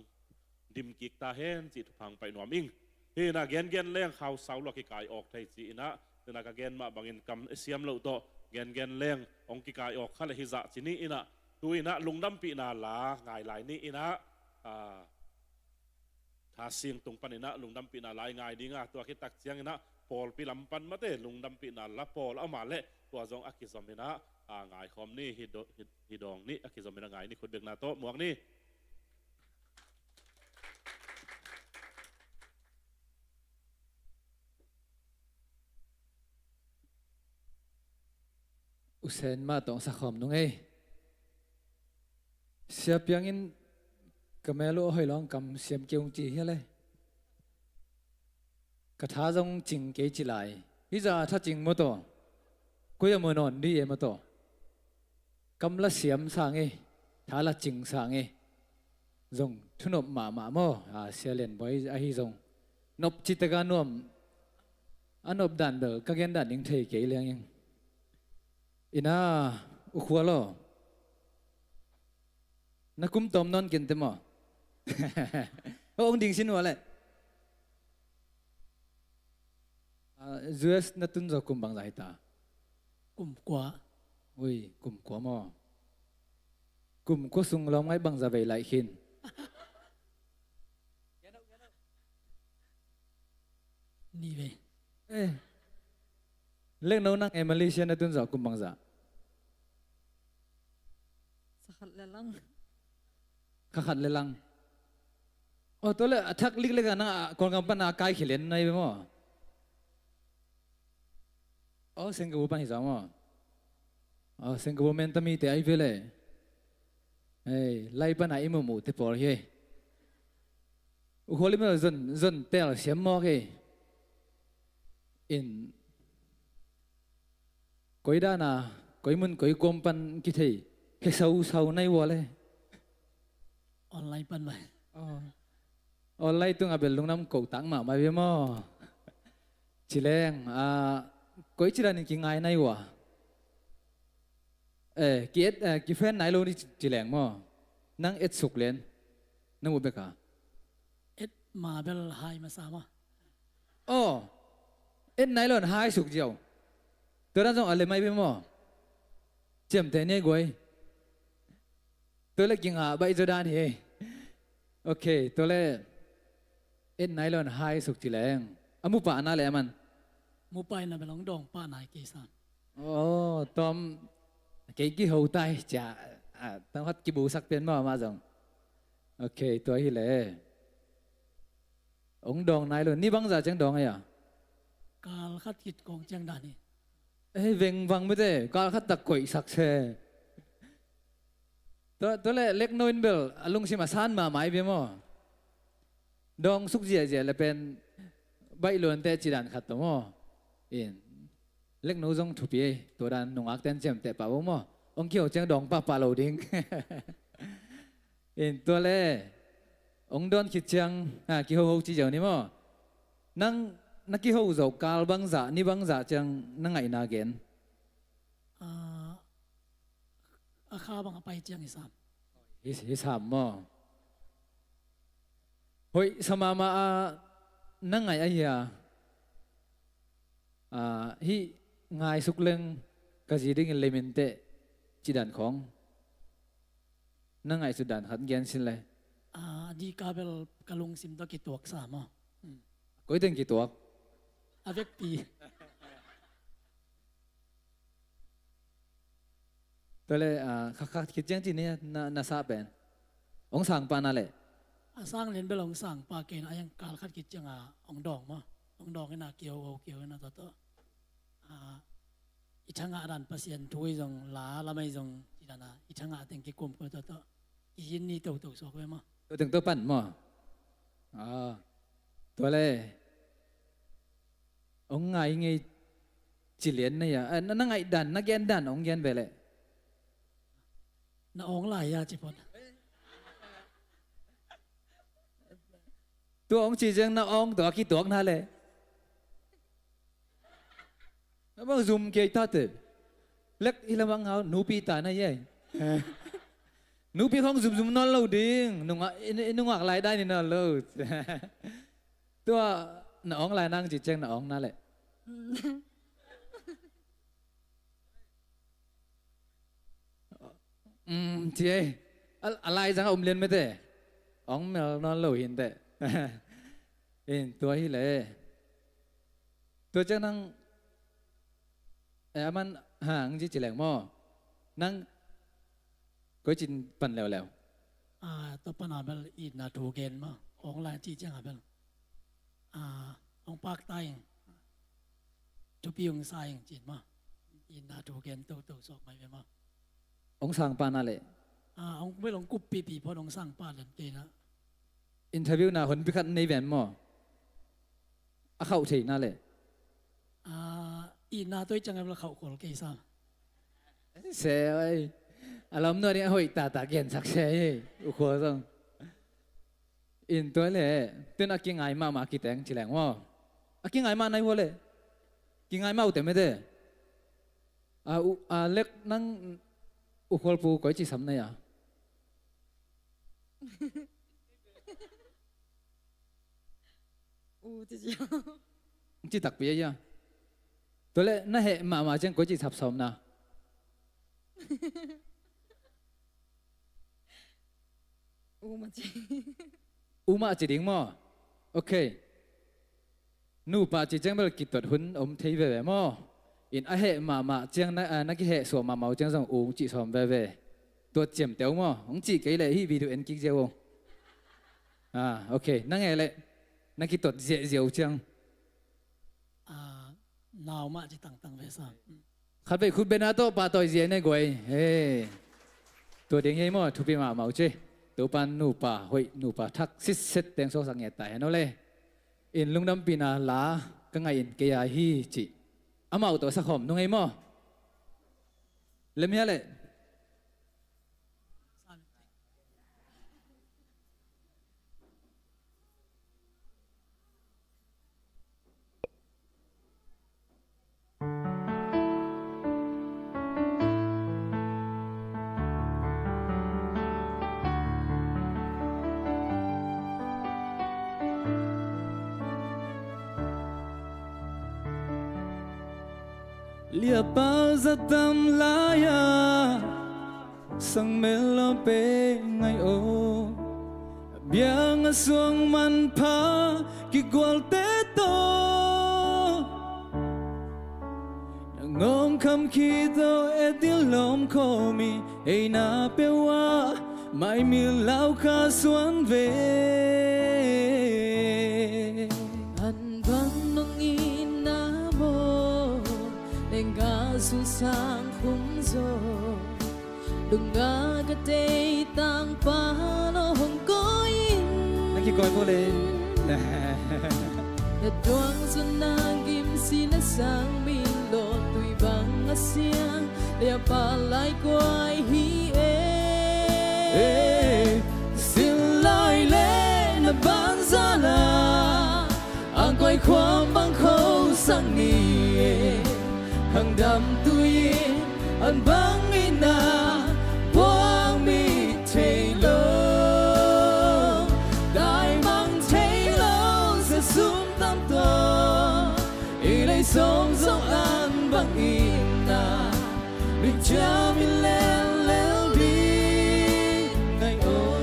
dim kik ta hen cih thupha ong pai nuam ing. Hih na gengen leng khau sau lua kikai awk thei ci inah, tena ka gen mah bangin kam i siam loh tawh gengen leng hong kikai awk kha le hi zah ci ni inah, tu inah lungdampihna la ngai lai ni inah, a, tha sing tung pan inah lungdampihna la i ngai dinga, tua khit tak ciang inah pawlpi lam pan mate lungdampihna la pawl a om a leh tua zong a kizom inah, a, ngaikhawm ni hi do-, hi, hi dawng ni a kizom inah ngai ni, khutbekna tawh muak ni. U Sen mah tawh sakhawm nung ei. Sia Piang in ka mel uh a hoih lawng kam siam kei ung ci hi a le. Ka tha zong cing kei ci lai. Hi zah tha cing maw taw. Koi a maw nawn di e maw taw. Kam la siam sang e, tha la cing sang e. Zong thunop mahmah maw, a, Sia Lian Bawi ahi zong. Nop citaka nuam, a nop dan bel ka gen dan ding thei kei liang ing. Ina, U Khual aw. Na kum tawm nawn kei inteh maw. Hong ding sin uh a leh. A, U S na tun zawh kum bangzah hi ta? Kum kua. Ui, kum kua maw. Kum kua sung lawm ngaih bangzah vei laih khin? Nih vei. Eh. Lekno nang e, Malaysia na tun zawh kum bangzah? Kha khat le lang. Kha khat le lang. Aw, tua le a thak liklek a nang a Kawlgam pan a kaikhia lian nai ve maw? Aw, Singapore pan hi zaw maw? Aw, Singapore menta mite ahi ve le. Hei, lai pan a i muhmuhte pawl hi ei. U Khual in zon, zon tel siam mawk ei. In, koi dan a, koi mun koi kuam pan kithei, khe sausau nai ua le. Online pan mai. Aw. Online tungah bel lungdam kohtak mahmah ve maw. Ci leng, a, koi ci danin kingai nai ua. Eh, ki et, eh, ki fan nai lo ni ci, ci leng maw. Nang et suk lian. Nang uh bek a. Et ma bel hai masa maw. Aw. Et nai lo in hai suk ziau. Tua dan zong a lem ai ve maw. Ciamteh ni ei guai. Tua le kingah baih zaw dan hi ei. Ok, tua le et nai lo in hai suk ci leng. A mu pah na le a man. Mu pah in a bel hong dawng pah nai kei sam. Aw, tawm kei kiho tai cia, a, tawm khat kibusak pian maw amah zong. Ok, tua hi le. Hong dawng nai lo, ni bangzah ciang dawng ei a? Kal khat khit kong ciang dan hi. Ei, vengvang mite, kal khat tak koihsak se. Tua, tua le Lekno in bel a lungsim a san mahmah hi ve maw. Dawng suk ziahziah le pen baih luante ci dan khat tawh maw. In, Lekno zong thupi ei, tua dan nungak ten ciamteh pah vo maw. Hong kiho ciang dawng pahpah lo ding. In tua le, hong dawn khit ciang, ha, kihoho ci ziau ni maw. Nang, na kiho zawh kal bangzah, ni bangzah ciang na ngaihna gen. Ah, a kha bang a pai ciang hi sam. Hi, hi sam maw. Hoih sa mahmah a na ngaih ahi a. Ah, hih ngaisuk leng ka zi dingin lei minteh ci dan khawng. Na ngaihsut dan khat gen sin le. Ah, a dika bel ka lungsim tawh kituak sa maw. Hmm. Koi teng kituak? A vekpi. Tua le, ah, kha, kha khit ciang ci ni na, na sah pen. Hong sang pah na le. A sang lian bel hong sang pah kei na, a hiang kal khat khit ciang a hong dawng maw. Hong dawng ina kiho, ho kiho ina tawh tawh. Ah, i thangah dan Pasian thu i zong la lamai zong ci dan a, i thangah teng kikum ko tawh tawh. I hin ni toto suak ve maw. Tua teng tua pan maw. Ah. Tua le. Hong ngai ngei ci lian na hia. Eh, na, na ngaih dan, na gen dan hong gen ve le. Na awng lai hia ci phot. Tua hong ci ciang na awng tua kituak na le. Na bang zum kei ta te. Lek hi lamah ngau nupi ta na hia. Nupi khong zumzum nawn lo ding. Nungak, i, i nungak lai dan i nawn lo. Tua na awng lai nang ci ciang na awng na le. Um, ci ei. A, a lai zang a um lian mete. Ong mel nawn lo hi inteh. In tua hi le. Tua ciang nang, eh, aman hang ci ci leng maw? Nang koici pan leuleu. Ah, tua pan a bel itna thu gen maw? Ong lai ci ciang a bel. Ah, ong pakta ing. Thupi ong sa ing cin maw? Itna thu gen toto suak mai ve maw? Ong sang pa na le. Ah, ong bel ong kup pipi pon ong sang pa lem kei na. Interview na honpi khat nei ven maw? A khauh thei na le. Ah, itna toi ciang a bel khauh khol kei sa. Se oi. A lam nuai ding a hoih tata gensak se hi. U khua zong. In tua le, tun a kingai mahmah kiteng ci leng maw? A kingai mah nai hua le. Kingai mah uh te mete. A, u, a lek nang u khualpu koici sam nai a. U ci ci. Ci takpi a ia. Tua le na heh mahmah ciang koici sap sawm na. U mah ci. U mah ci ding maw? Ok. Nupa ci ciang bel kitot hun om thei veve maw? In a heh mahmah ciang na, a, na kiheh suah mahmah uh ciang zong u ci sawm veve. Tua ciam teu maw? Hong ci kei le hih video en kik ziau uh. Ah, ok. Na ngeh le na kitot ziahziah uh ciang. Ah, nau mah ci tangtang ve sa. Khat vei khut bena tawh pa tawi zia ne guai. Hey. Tua ding hi maw, thupi mahmah uh ci. Topan nupa hoih, nupa thak sitset teng sawsak ngiat ta hen aw le. In lungdampihna la ka ngaih in kei a hi ci. Amau tawh sakhawm nung ei maw? Lem hia le. Liahpa za tam lai-a sang mel lawm pe ngai aw. Biang a suang manpha kigualte tawh na ngawng kham khit aw, e dil lawm khawm i eina peuh ah maimil lau kha suan ve. An bang nong itna maw, lengga sulsang khum zaw. Lunga ka teitang pa lo hong kawi in. Na kikawi maw le. Na tuang zun na gim si na sang min lo tui bang a siang. Liahpa lai kuai hi e. Eh, sin lai le na banza la. Ang koi khuam bang kho sang ni e. Khang dam tui in an bang itna puang mi thei lo. Dai mang thei lo sa sum tam tua. I lei sawm zong an bang itna. Rik ciam in lel lel ding ngai aw.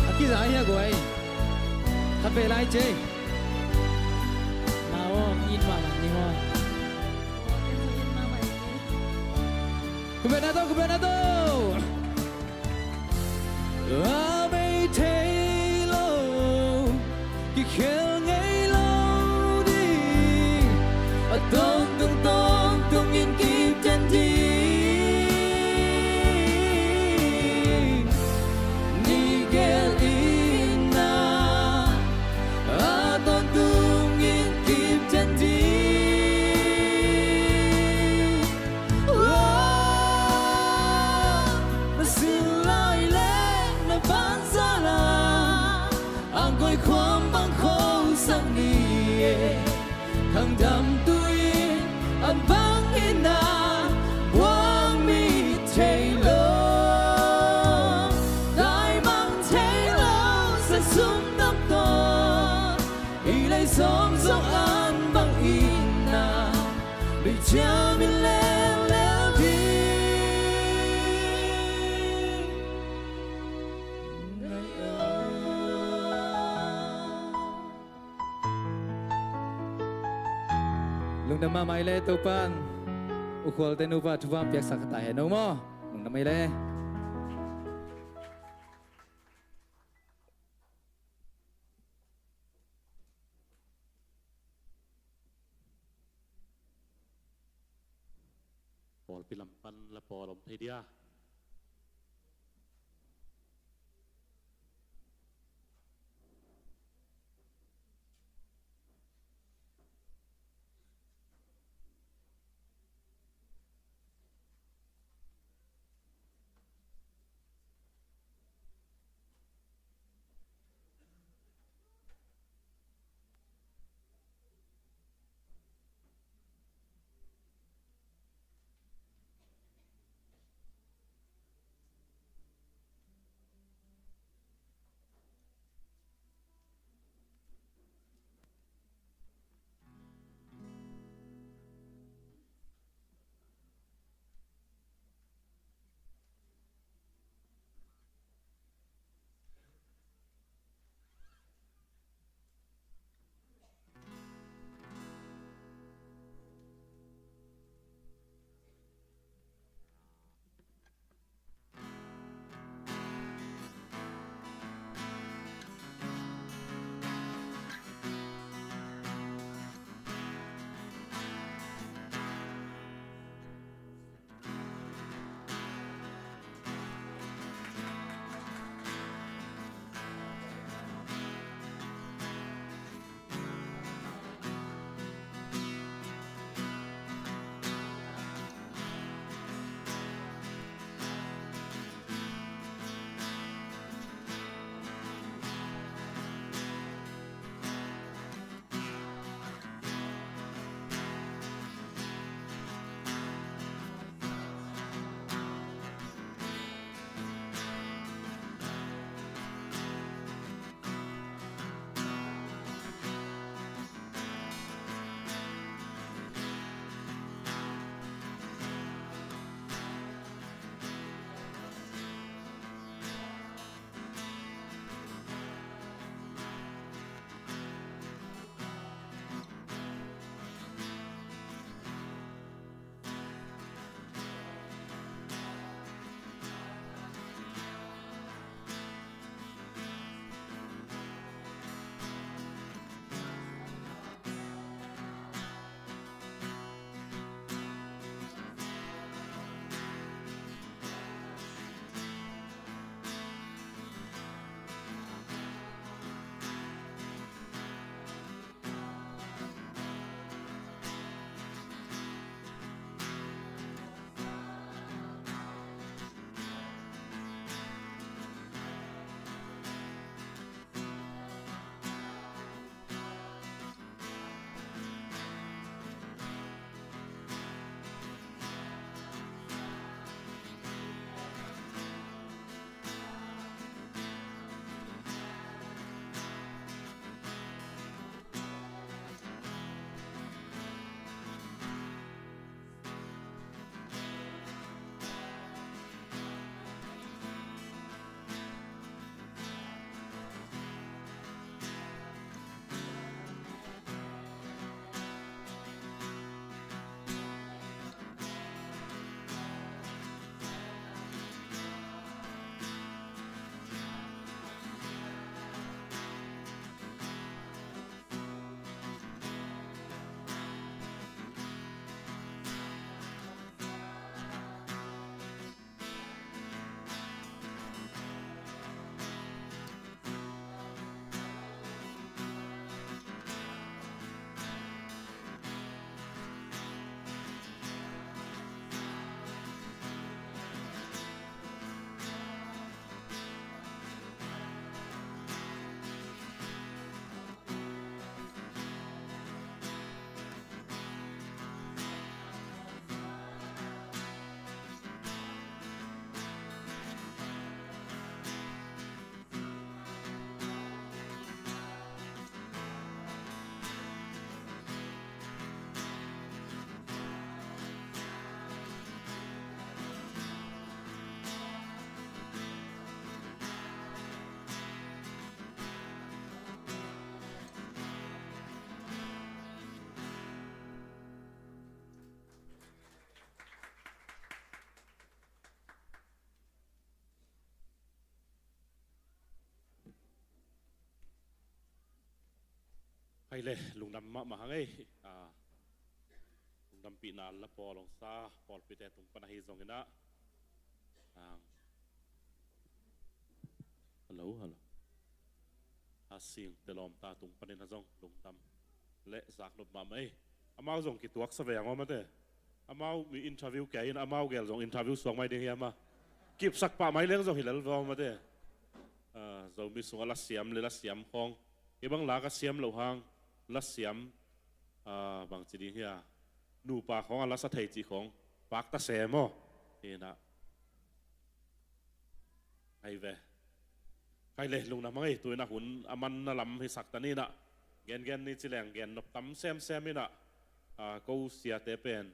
A kiza hi a guai. Khat vei lai cei. Na aw, it mahmah ni maw. Khut beng na to, khut beng na to. A bei thei lo, kikhel ngei lo ding. A tawntung tawntung in kipcian ding. Ni gel in na. A tawntung in kipcian ding. Lungdam mahmah i le Topa'n ukhualte nupa thupha piaksak ka ta hen, no maw? Lungdam i le. Pawlpi lam pan la pawl om thei dia. Hi le, lungdam mahmah hang ei. Ah, lungdampihna la pawl hong sa pawlpite tung pan ahi zongin ah, ah, hello, hello. A sing te lawmta tung panin a zong lungdam le zaknop mahmah ei. Amau zong kituaksa ve ang aw mate. Amau mi interview kei in amau gel zong interview suak mai ding hiam a? Kipsak pah mai leng zong hi lel ve aw mate. Ah, Zomi sungah la siam le la siam khawng, hi bang la ka siam loh hang la siam, ah, bangci ding hia, nupa khawng a la sa thei cih khawng pakta se maw? Hi na. Ai ve. Khai le, lungdam hang ei, tu-in ah hun a manna lam hi sak ta ni na. Gengen ni ci leng gen nop tam semsem in ah, ah, ko siate pen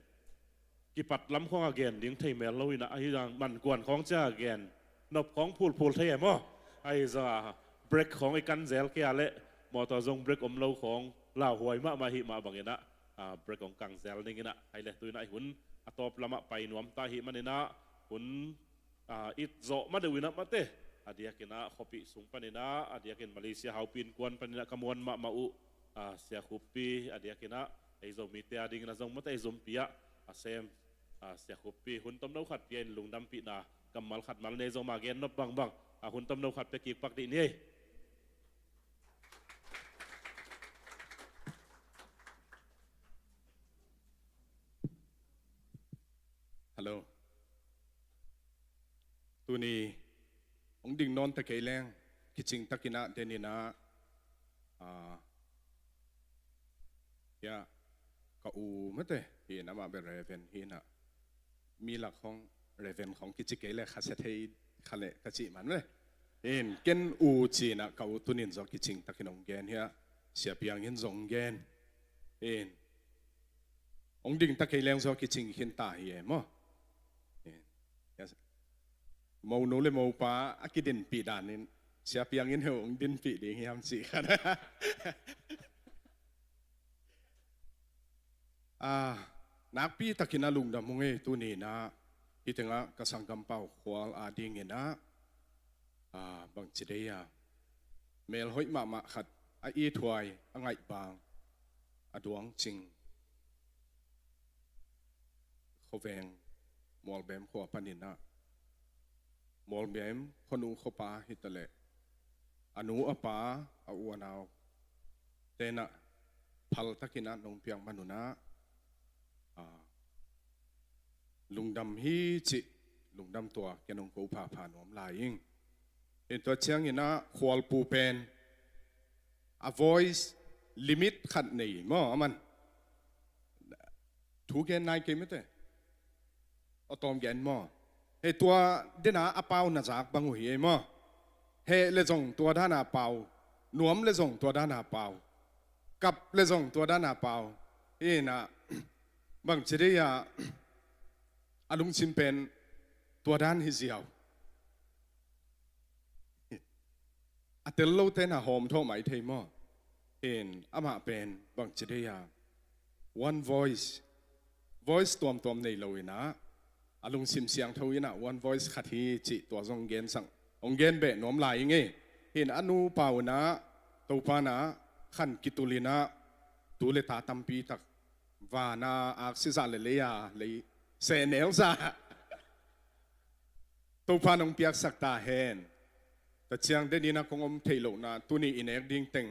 kipat lam khawng a gen ding thei mel lo in ah, ahi zong man kuan khawng cia gen nop khawng phulphul thei e maw? Ahi zong a break khawng i kan zel kei a le motor zong break om lo khawng lauhuai mahmah hi mah bangin ah, ah, break hong kang zel ning in ah. Khai le, tu-in ah i hun a tawp lamah pai nuam ta hi manin ah hun, ah, it zawh ma deuh in ah mate, a diakin ah khuapih sung panin ah, a diakin Malaysia haupi innkuan panin ah ka muan mahmah uh, ah, Sia Khuppi, a diakin ah ei Zomite a dingin ah zong mate ei Zompi ah a sem, ah, Sia Khuppi hun tomno khat pia in lungdampihna kammal khat mal nei zong ma gen nop bangbang, ah, hun tomno khat pia kik pak dih ni ei. Hello. Tuni hong ding nawn ta kei leng kicing takin ah den in ah, ah, ya, ka u mate hi in ah, amah bel Reverend hi in ah, mi lak khawng Reverend khawng kici kei le khasia thei kha le ka cih man ve. In ken u ci in ah ka u tunin zaw kicing takin hong gen hi a, Sia Piang in zong gen. In hong ding ta kei leng zaw kicing khin ta hi e maw? Monu le mopa a kidinpih danin Sia Piang in heuh hong dinpih ding hiam cih khat. Ah, nakpi takin a lungdam hang ei tuni in ah, hih tengah ka sanggampa uh Khual a dingin ah, ah, bangci dei a, mel hoih mahmah khat a ithuai a ngaihbang a duangcing khuaveng Mualbem khua panin ah, Mualbem khuanu khuapa hi ta leh a nu a pa a u a nau ten ah phal takin ah nong piak man un ah, ah, lungdam hi cih lungdam tua ken hong ko phapha nuam lai ing. In tua ciangin ah Khualpu pen a voice limit khat nei maw, aman thu gen nai kei mate. Aw tawm gen maw? Hei, tua den a a pau na zak bang uh hi ei maw? Heh le zong tua dan a pau, nuam le zong tua dan a pau, kap le zong tua dan a pau. Hi in ah, bangci dei a, a lungsim pen tua dan hi ziau. A tel lote na hawm thawh mai thei maw? In amah pen bangci dei a, one voice, voice tuamtuam nei lo in ah, a lungsim siangtho in ah one voice khat hi cih tua zong gen sang, hong gen beh nuam lai ing ei. Hi in a nupa un ah Topa in ah khan kitul in ah tu le ta tampi tak van a aksi zah le lei a lei sehnel zah Topa in hong piaksak ta hen. Tua ciang den in ah kong om theih lohna tuni i nek ding teng,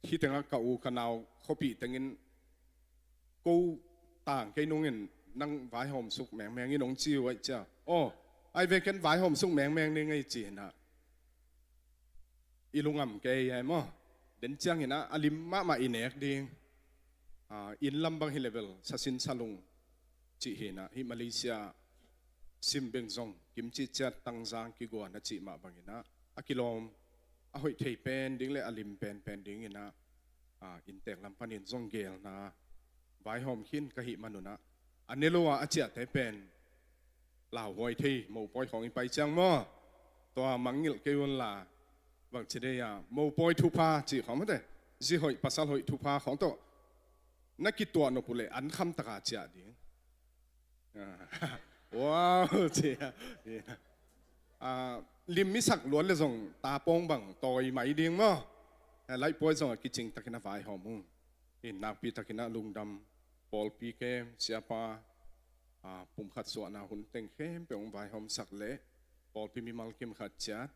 hih tengah ka u ka nau khuapih tengin ko tang kei nungin nang vaihawm suk mengmeng in hong ci uh aih cia. Aw, ai ve, ken vaihawm suk mengmeng ning ei ci in ah i lungam kei ai maw? Den ciangin ah a lim mahmah i nek ding. Ah, inn lam bang hi level sasin salung cih hi in ah, hih Malaysia sim beng zong kimcih ciat tangzang kiguan a cih mah bangin ah a kilawm a hoih thei pen ding le a lim penpen dingin ah, ah, inntek lam panin zong gelna vaihawm khin ka hih man un ah, a ne lo a a ciahte pen lauhuai thei mopawi khawng i pai ciang maw? Tua mangngilh kei un la, bangci dei a, mopawi thupha cih khawng mate, zi hoih pasal hoih thupha khawng tawh na kituah nop uh leh an kham taka ciah ding. Ah, wow, ci a. Ah, lim i sak luat le zong tapawng bang tawi mai ding maw? Laihpuai zong a kicing takin a vaihawm uh. In nakpi takin a lungdam pawlpi kem, siapa, a, pumkhat suahna hun teng khempeuh hong vaihawmsak leh pawlpi mimal kim khat ciat,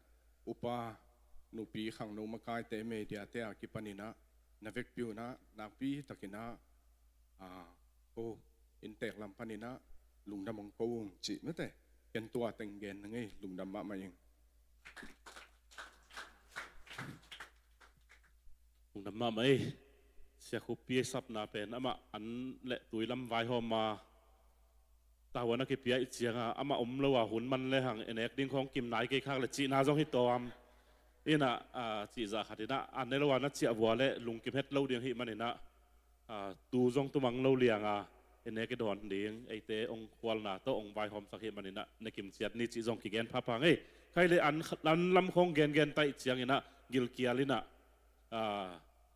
upa, nupi, khangno makaite, mediate a kipanin a na vekpi un a nakpi takin a, a, ko inntek lam panin a lungdam hong ko ung cih mate. Ken tua teng gen na ngei, lungdam mahmah ing. Lungdam mahmah ei. Sia Khup Pi sapna pen amah an le tui lam vaihawm a, tavuan a kipia i cianga amah om lo a hun man lehang enek ding khawng kim nai kei khak le cihna zong hi tawm. Ina, a, cihzah khat ina an ne lo a na ciah vua le lungkim het lo ding hi man ina, a, tu zong tumang lo lianga enek i dawn ding eite hong khualna tawh hong vaihawmsak hi man ina ne kim ciat ni cih zong kigen phapha ngei. Khai le an, an lam khawng gengen taih ciang ina gilkial ina, a,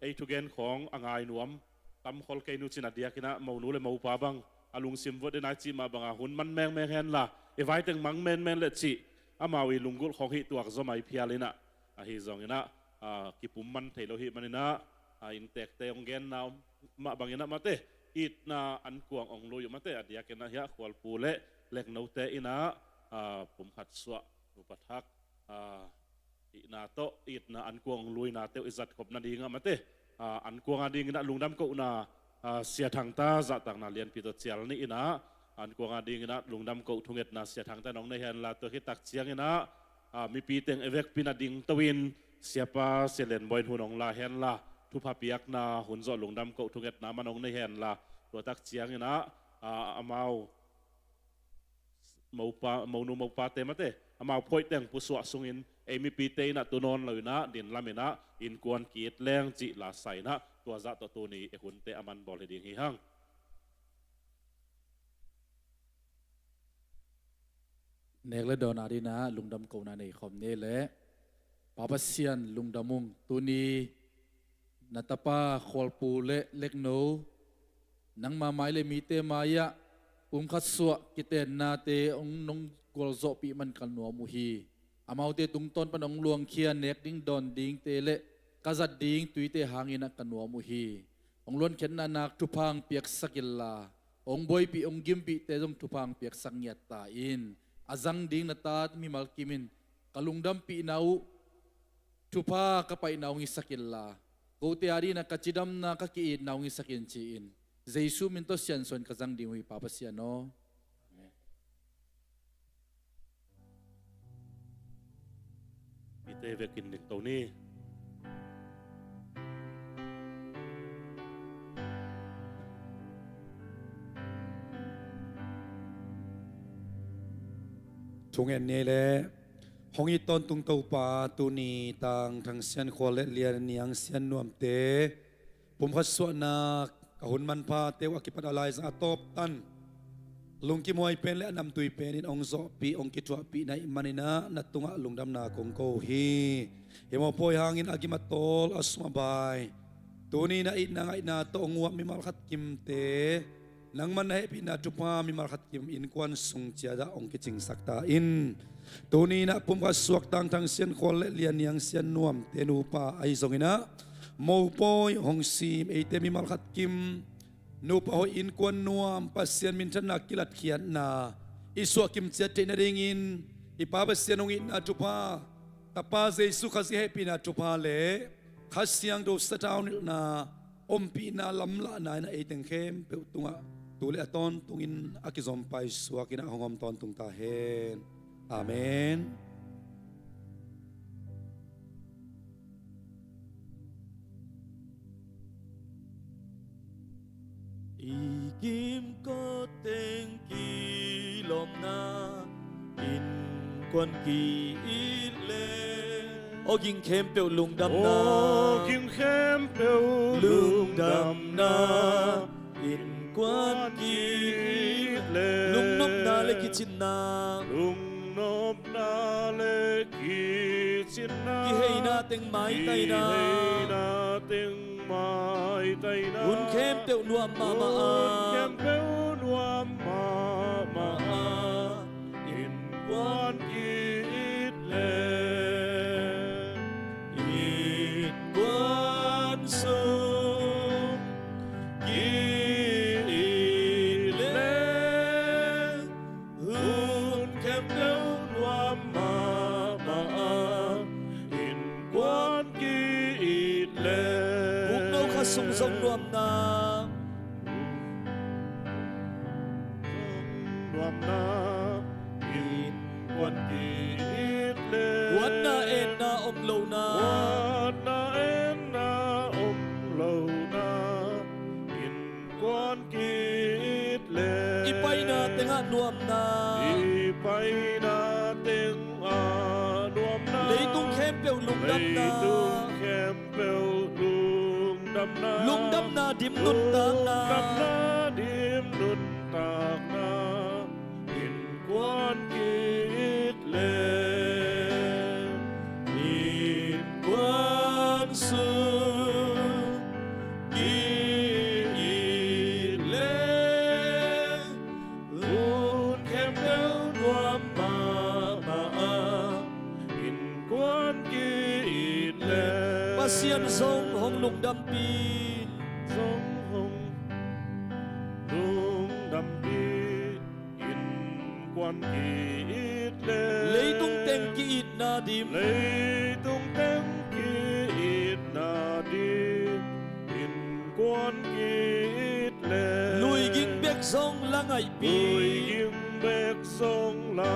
ei thugen khawng a ngai nuam tam khol kei nu cin a diak ina monu le mopa bang a lungsim vot ina i cih mah banga hun man mengmeng henla i vaiteng mang menmen le cih amau i lunggulh khawng hi tuak zom a i phial ina, ahi zong ina, a, kipum man thei lo hi man ina, a, inntekte hong genna om mah bang ina mate, itna an kuang hong lui uh mate, a diak ina hiah khualpu le leknote ina, a, pumkhat suah nupa thak, a, itna tawh itna an kuang luinate uh i zat khop nading ah mate, a, an kuang a ding ina lungdam kohna, a, Sia Thangta zahtakna lianpi tawh cial ni ina an kuang a ding ina lungdam koh thungetna Sia Thangta nong nei henla tua khit tak ciang ina, a, mipi teng i vekpi nading to in siapa Sia Len Bawi in hun hong la henla thupha piakna hun zawh lungdam koh thungetna man hong nei henla tua tak ciang ina, a, amau mopa, monu mopate mate amau phoihteng pusuah sungin ei mipite ina tu nawn lo ina din lam ina innkuan ki-it leng cih lasa ina tua zah tawh tuni i hunte a man bawl hi ding hi hang. Nek le dawn a ding ina lungdam kohna nei khawm ni le. Pa Pasian lungdam ung, tuni na tapa khualpu le lekno nangma mai le mite mai-ah pumkhat suah kitennate hong nong gualzawhpih man ka nuam uh hi. Amaute tungtawn pan hong luangkhia nek ding dawn dingte le ka zat ding tuite hangin ah ka nuam uh hi. Hong luankhiatna nak thupha hong piaksak inla hong buaipih hong gimpihte zong thupha hong piaksak ngiat ta in, a zang ding na ta mimal kim in ka lungdampihna uh thupha ka paihna hong hisak inla kote a ding ina ka cidamna ka ki-itna hong hisak in ci-in Jesu min tawh siansuan ka zang ding uh hi Pa Pasian aw. Amen. Mite vekin ding to ni. Thungen ni le. Hong it tawntung Topa, tuni Tang Thang Sian Khual le Lian Niang Sian Nuamte pumkhat suahna ka hun manphate uh a kipat a laizang a tawptan lungkimhuai pen le a namtui penin hong zawhpih hong kithuahpih na ih man ina na tungah lungdamna kong ko uh hi. Hih mopawi hangin a gim a tawl a sum a bai tuni na itna ngaihna tawh hong uap mimal khat kimte nangman na hehpihna thupha mimal khat kim innkuan sung ciat ah hong kicingsak ta in. Tuni in ah pumkhat suak Tang Thang Sian Khual le Lian Niang Sian Nuamte nupa ahi zongin ah mopawi hong sim eite mimal khat kim nupa hoih innkuan nuam Pasian minthanna kilatkhiatna i suah kim ciat theih nadingin i Pa Pasian hong itna thupha, Tapa Jesu Khazih hehpihna thupha le Kha Siangtho sathau nilhna ompihna lamlahna in ah ei teng khempeuh tungah tu le a tawntungin a kizom paisuak in ah hong om tawntung ta hen. Amen. I kimkot teng kilawmna innkuan ki-it le aw ging khempeuh lungdamna, aw ging khempeuh lungdamna, lungdamna innkuan ki-it le lungnopna le kicinna, lungnopna le kicinna, kiheina teng maitaina, kiheina teng maitaina. Hun khempeuh nuam mahmah a, hun khempeuh nuam mahmah a, innkuan ki-it le, innkuan nuamna, innkuan ki-it le. Huatna enna om lohna. Huatna enna om lohna, innkuan ki-it le. I paina tengah nuamna. I paina tengah nuamna. Leitung khempeuh lungdamna. Leitung khempeuh lungdamna. Lungdamna dim nuntakna. Lungdamna dim nuntakna, innkuan ki-it le. Innkuan sung ki-it le. Hun khempeuh nuam mahmah a, innkuan ki-it le. Pasian zong hong lungdampih. Zong hong lungdampih, innkuan ki-it le. Leitung teng ki-itna dim. Leitung teng ki-itna dim, innkuan ki-it le. Luiging bek zong la ngaihpih. Luiging bek zong la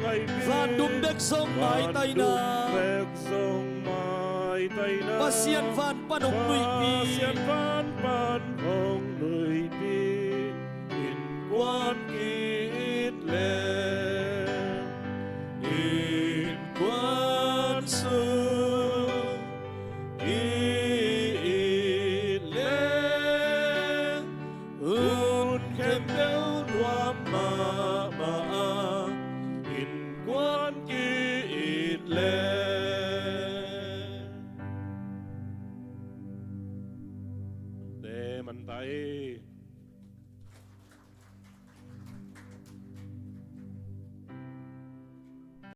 ngaihpih. Vandum bek zong maitaina. Vandum bek zong maitaina. Pasian van pan hong nuihpih. Pasian van pan hong nuihpih, innkuan ki-it le. Innkuan sung ki-it le. Hun khempeuh nuam mahmah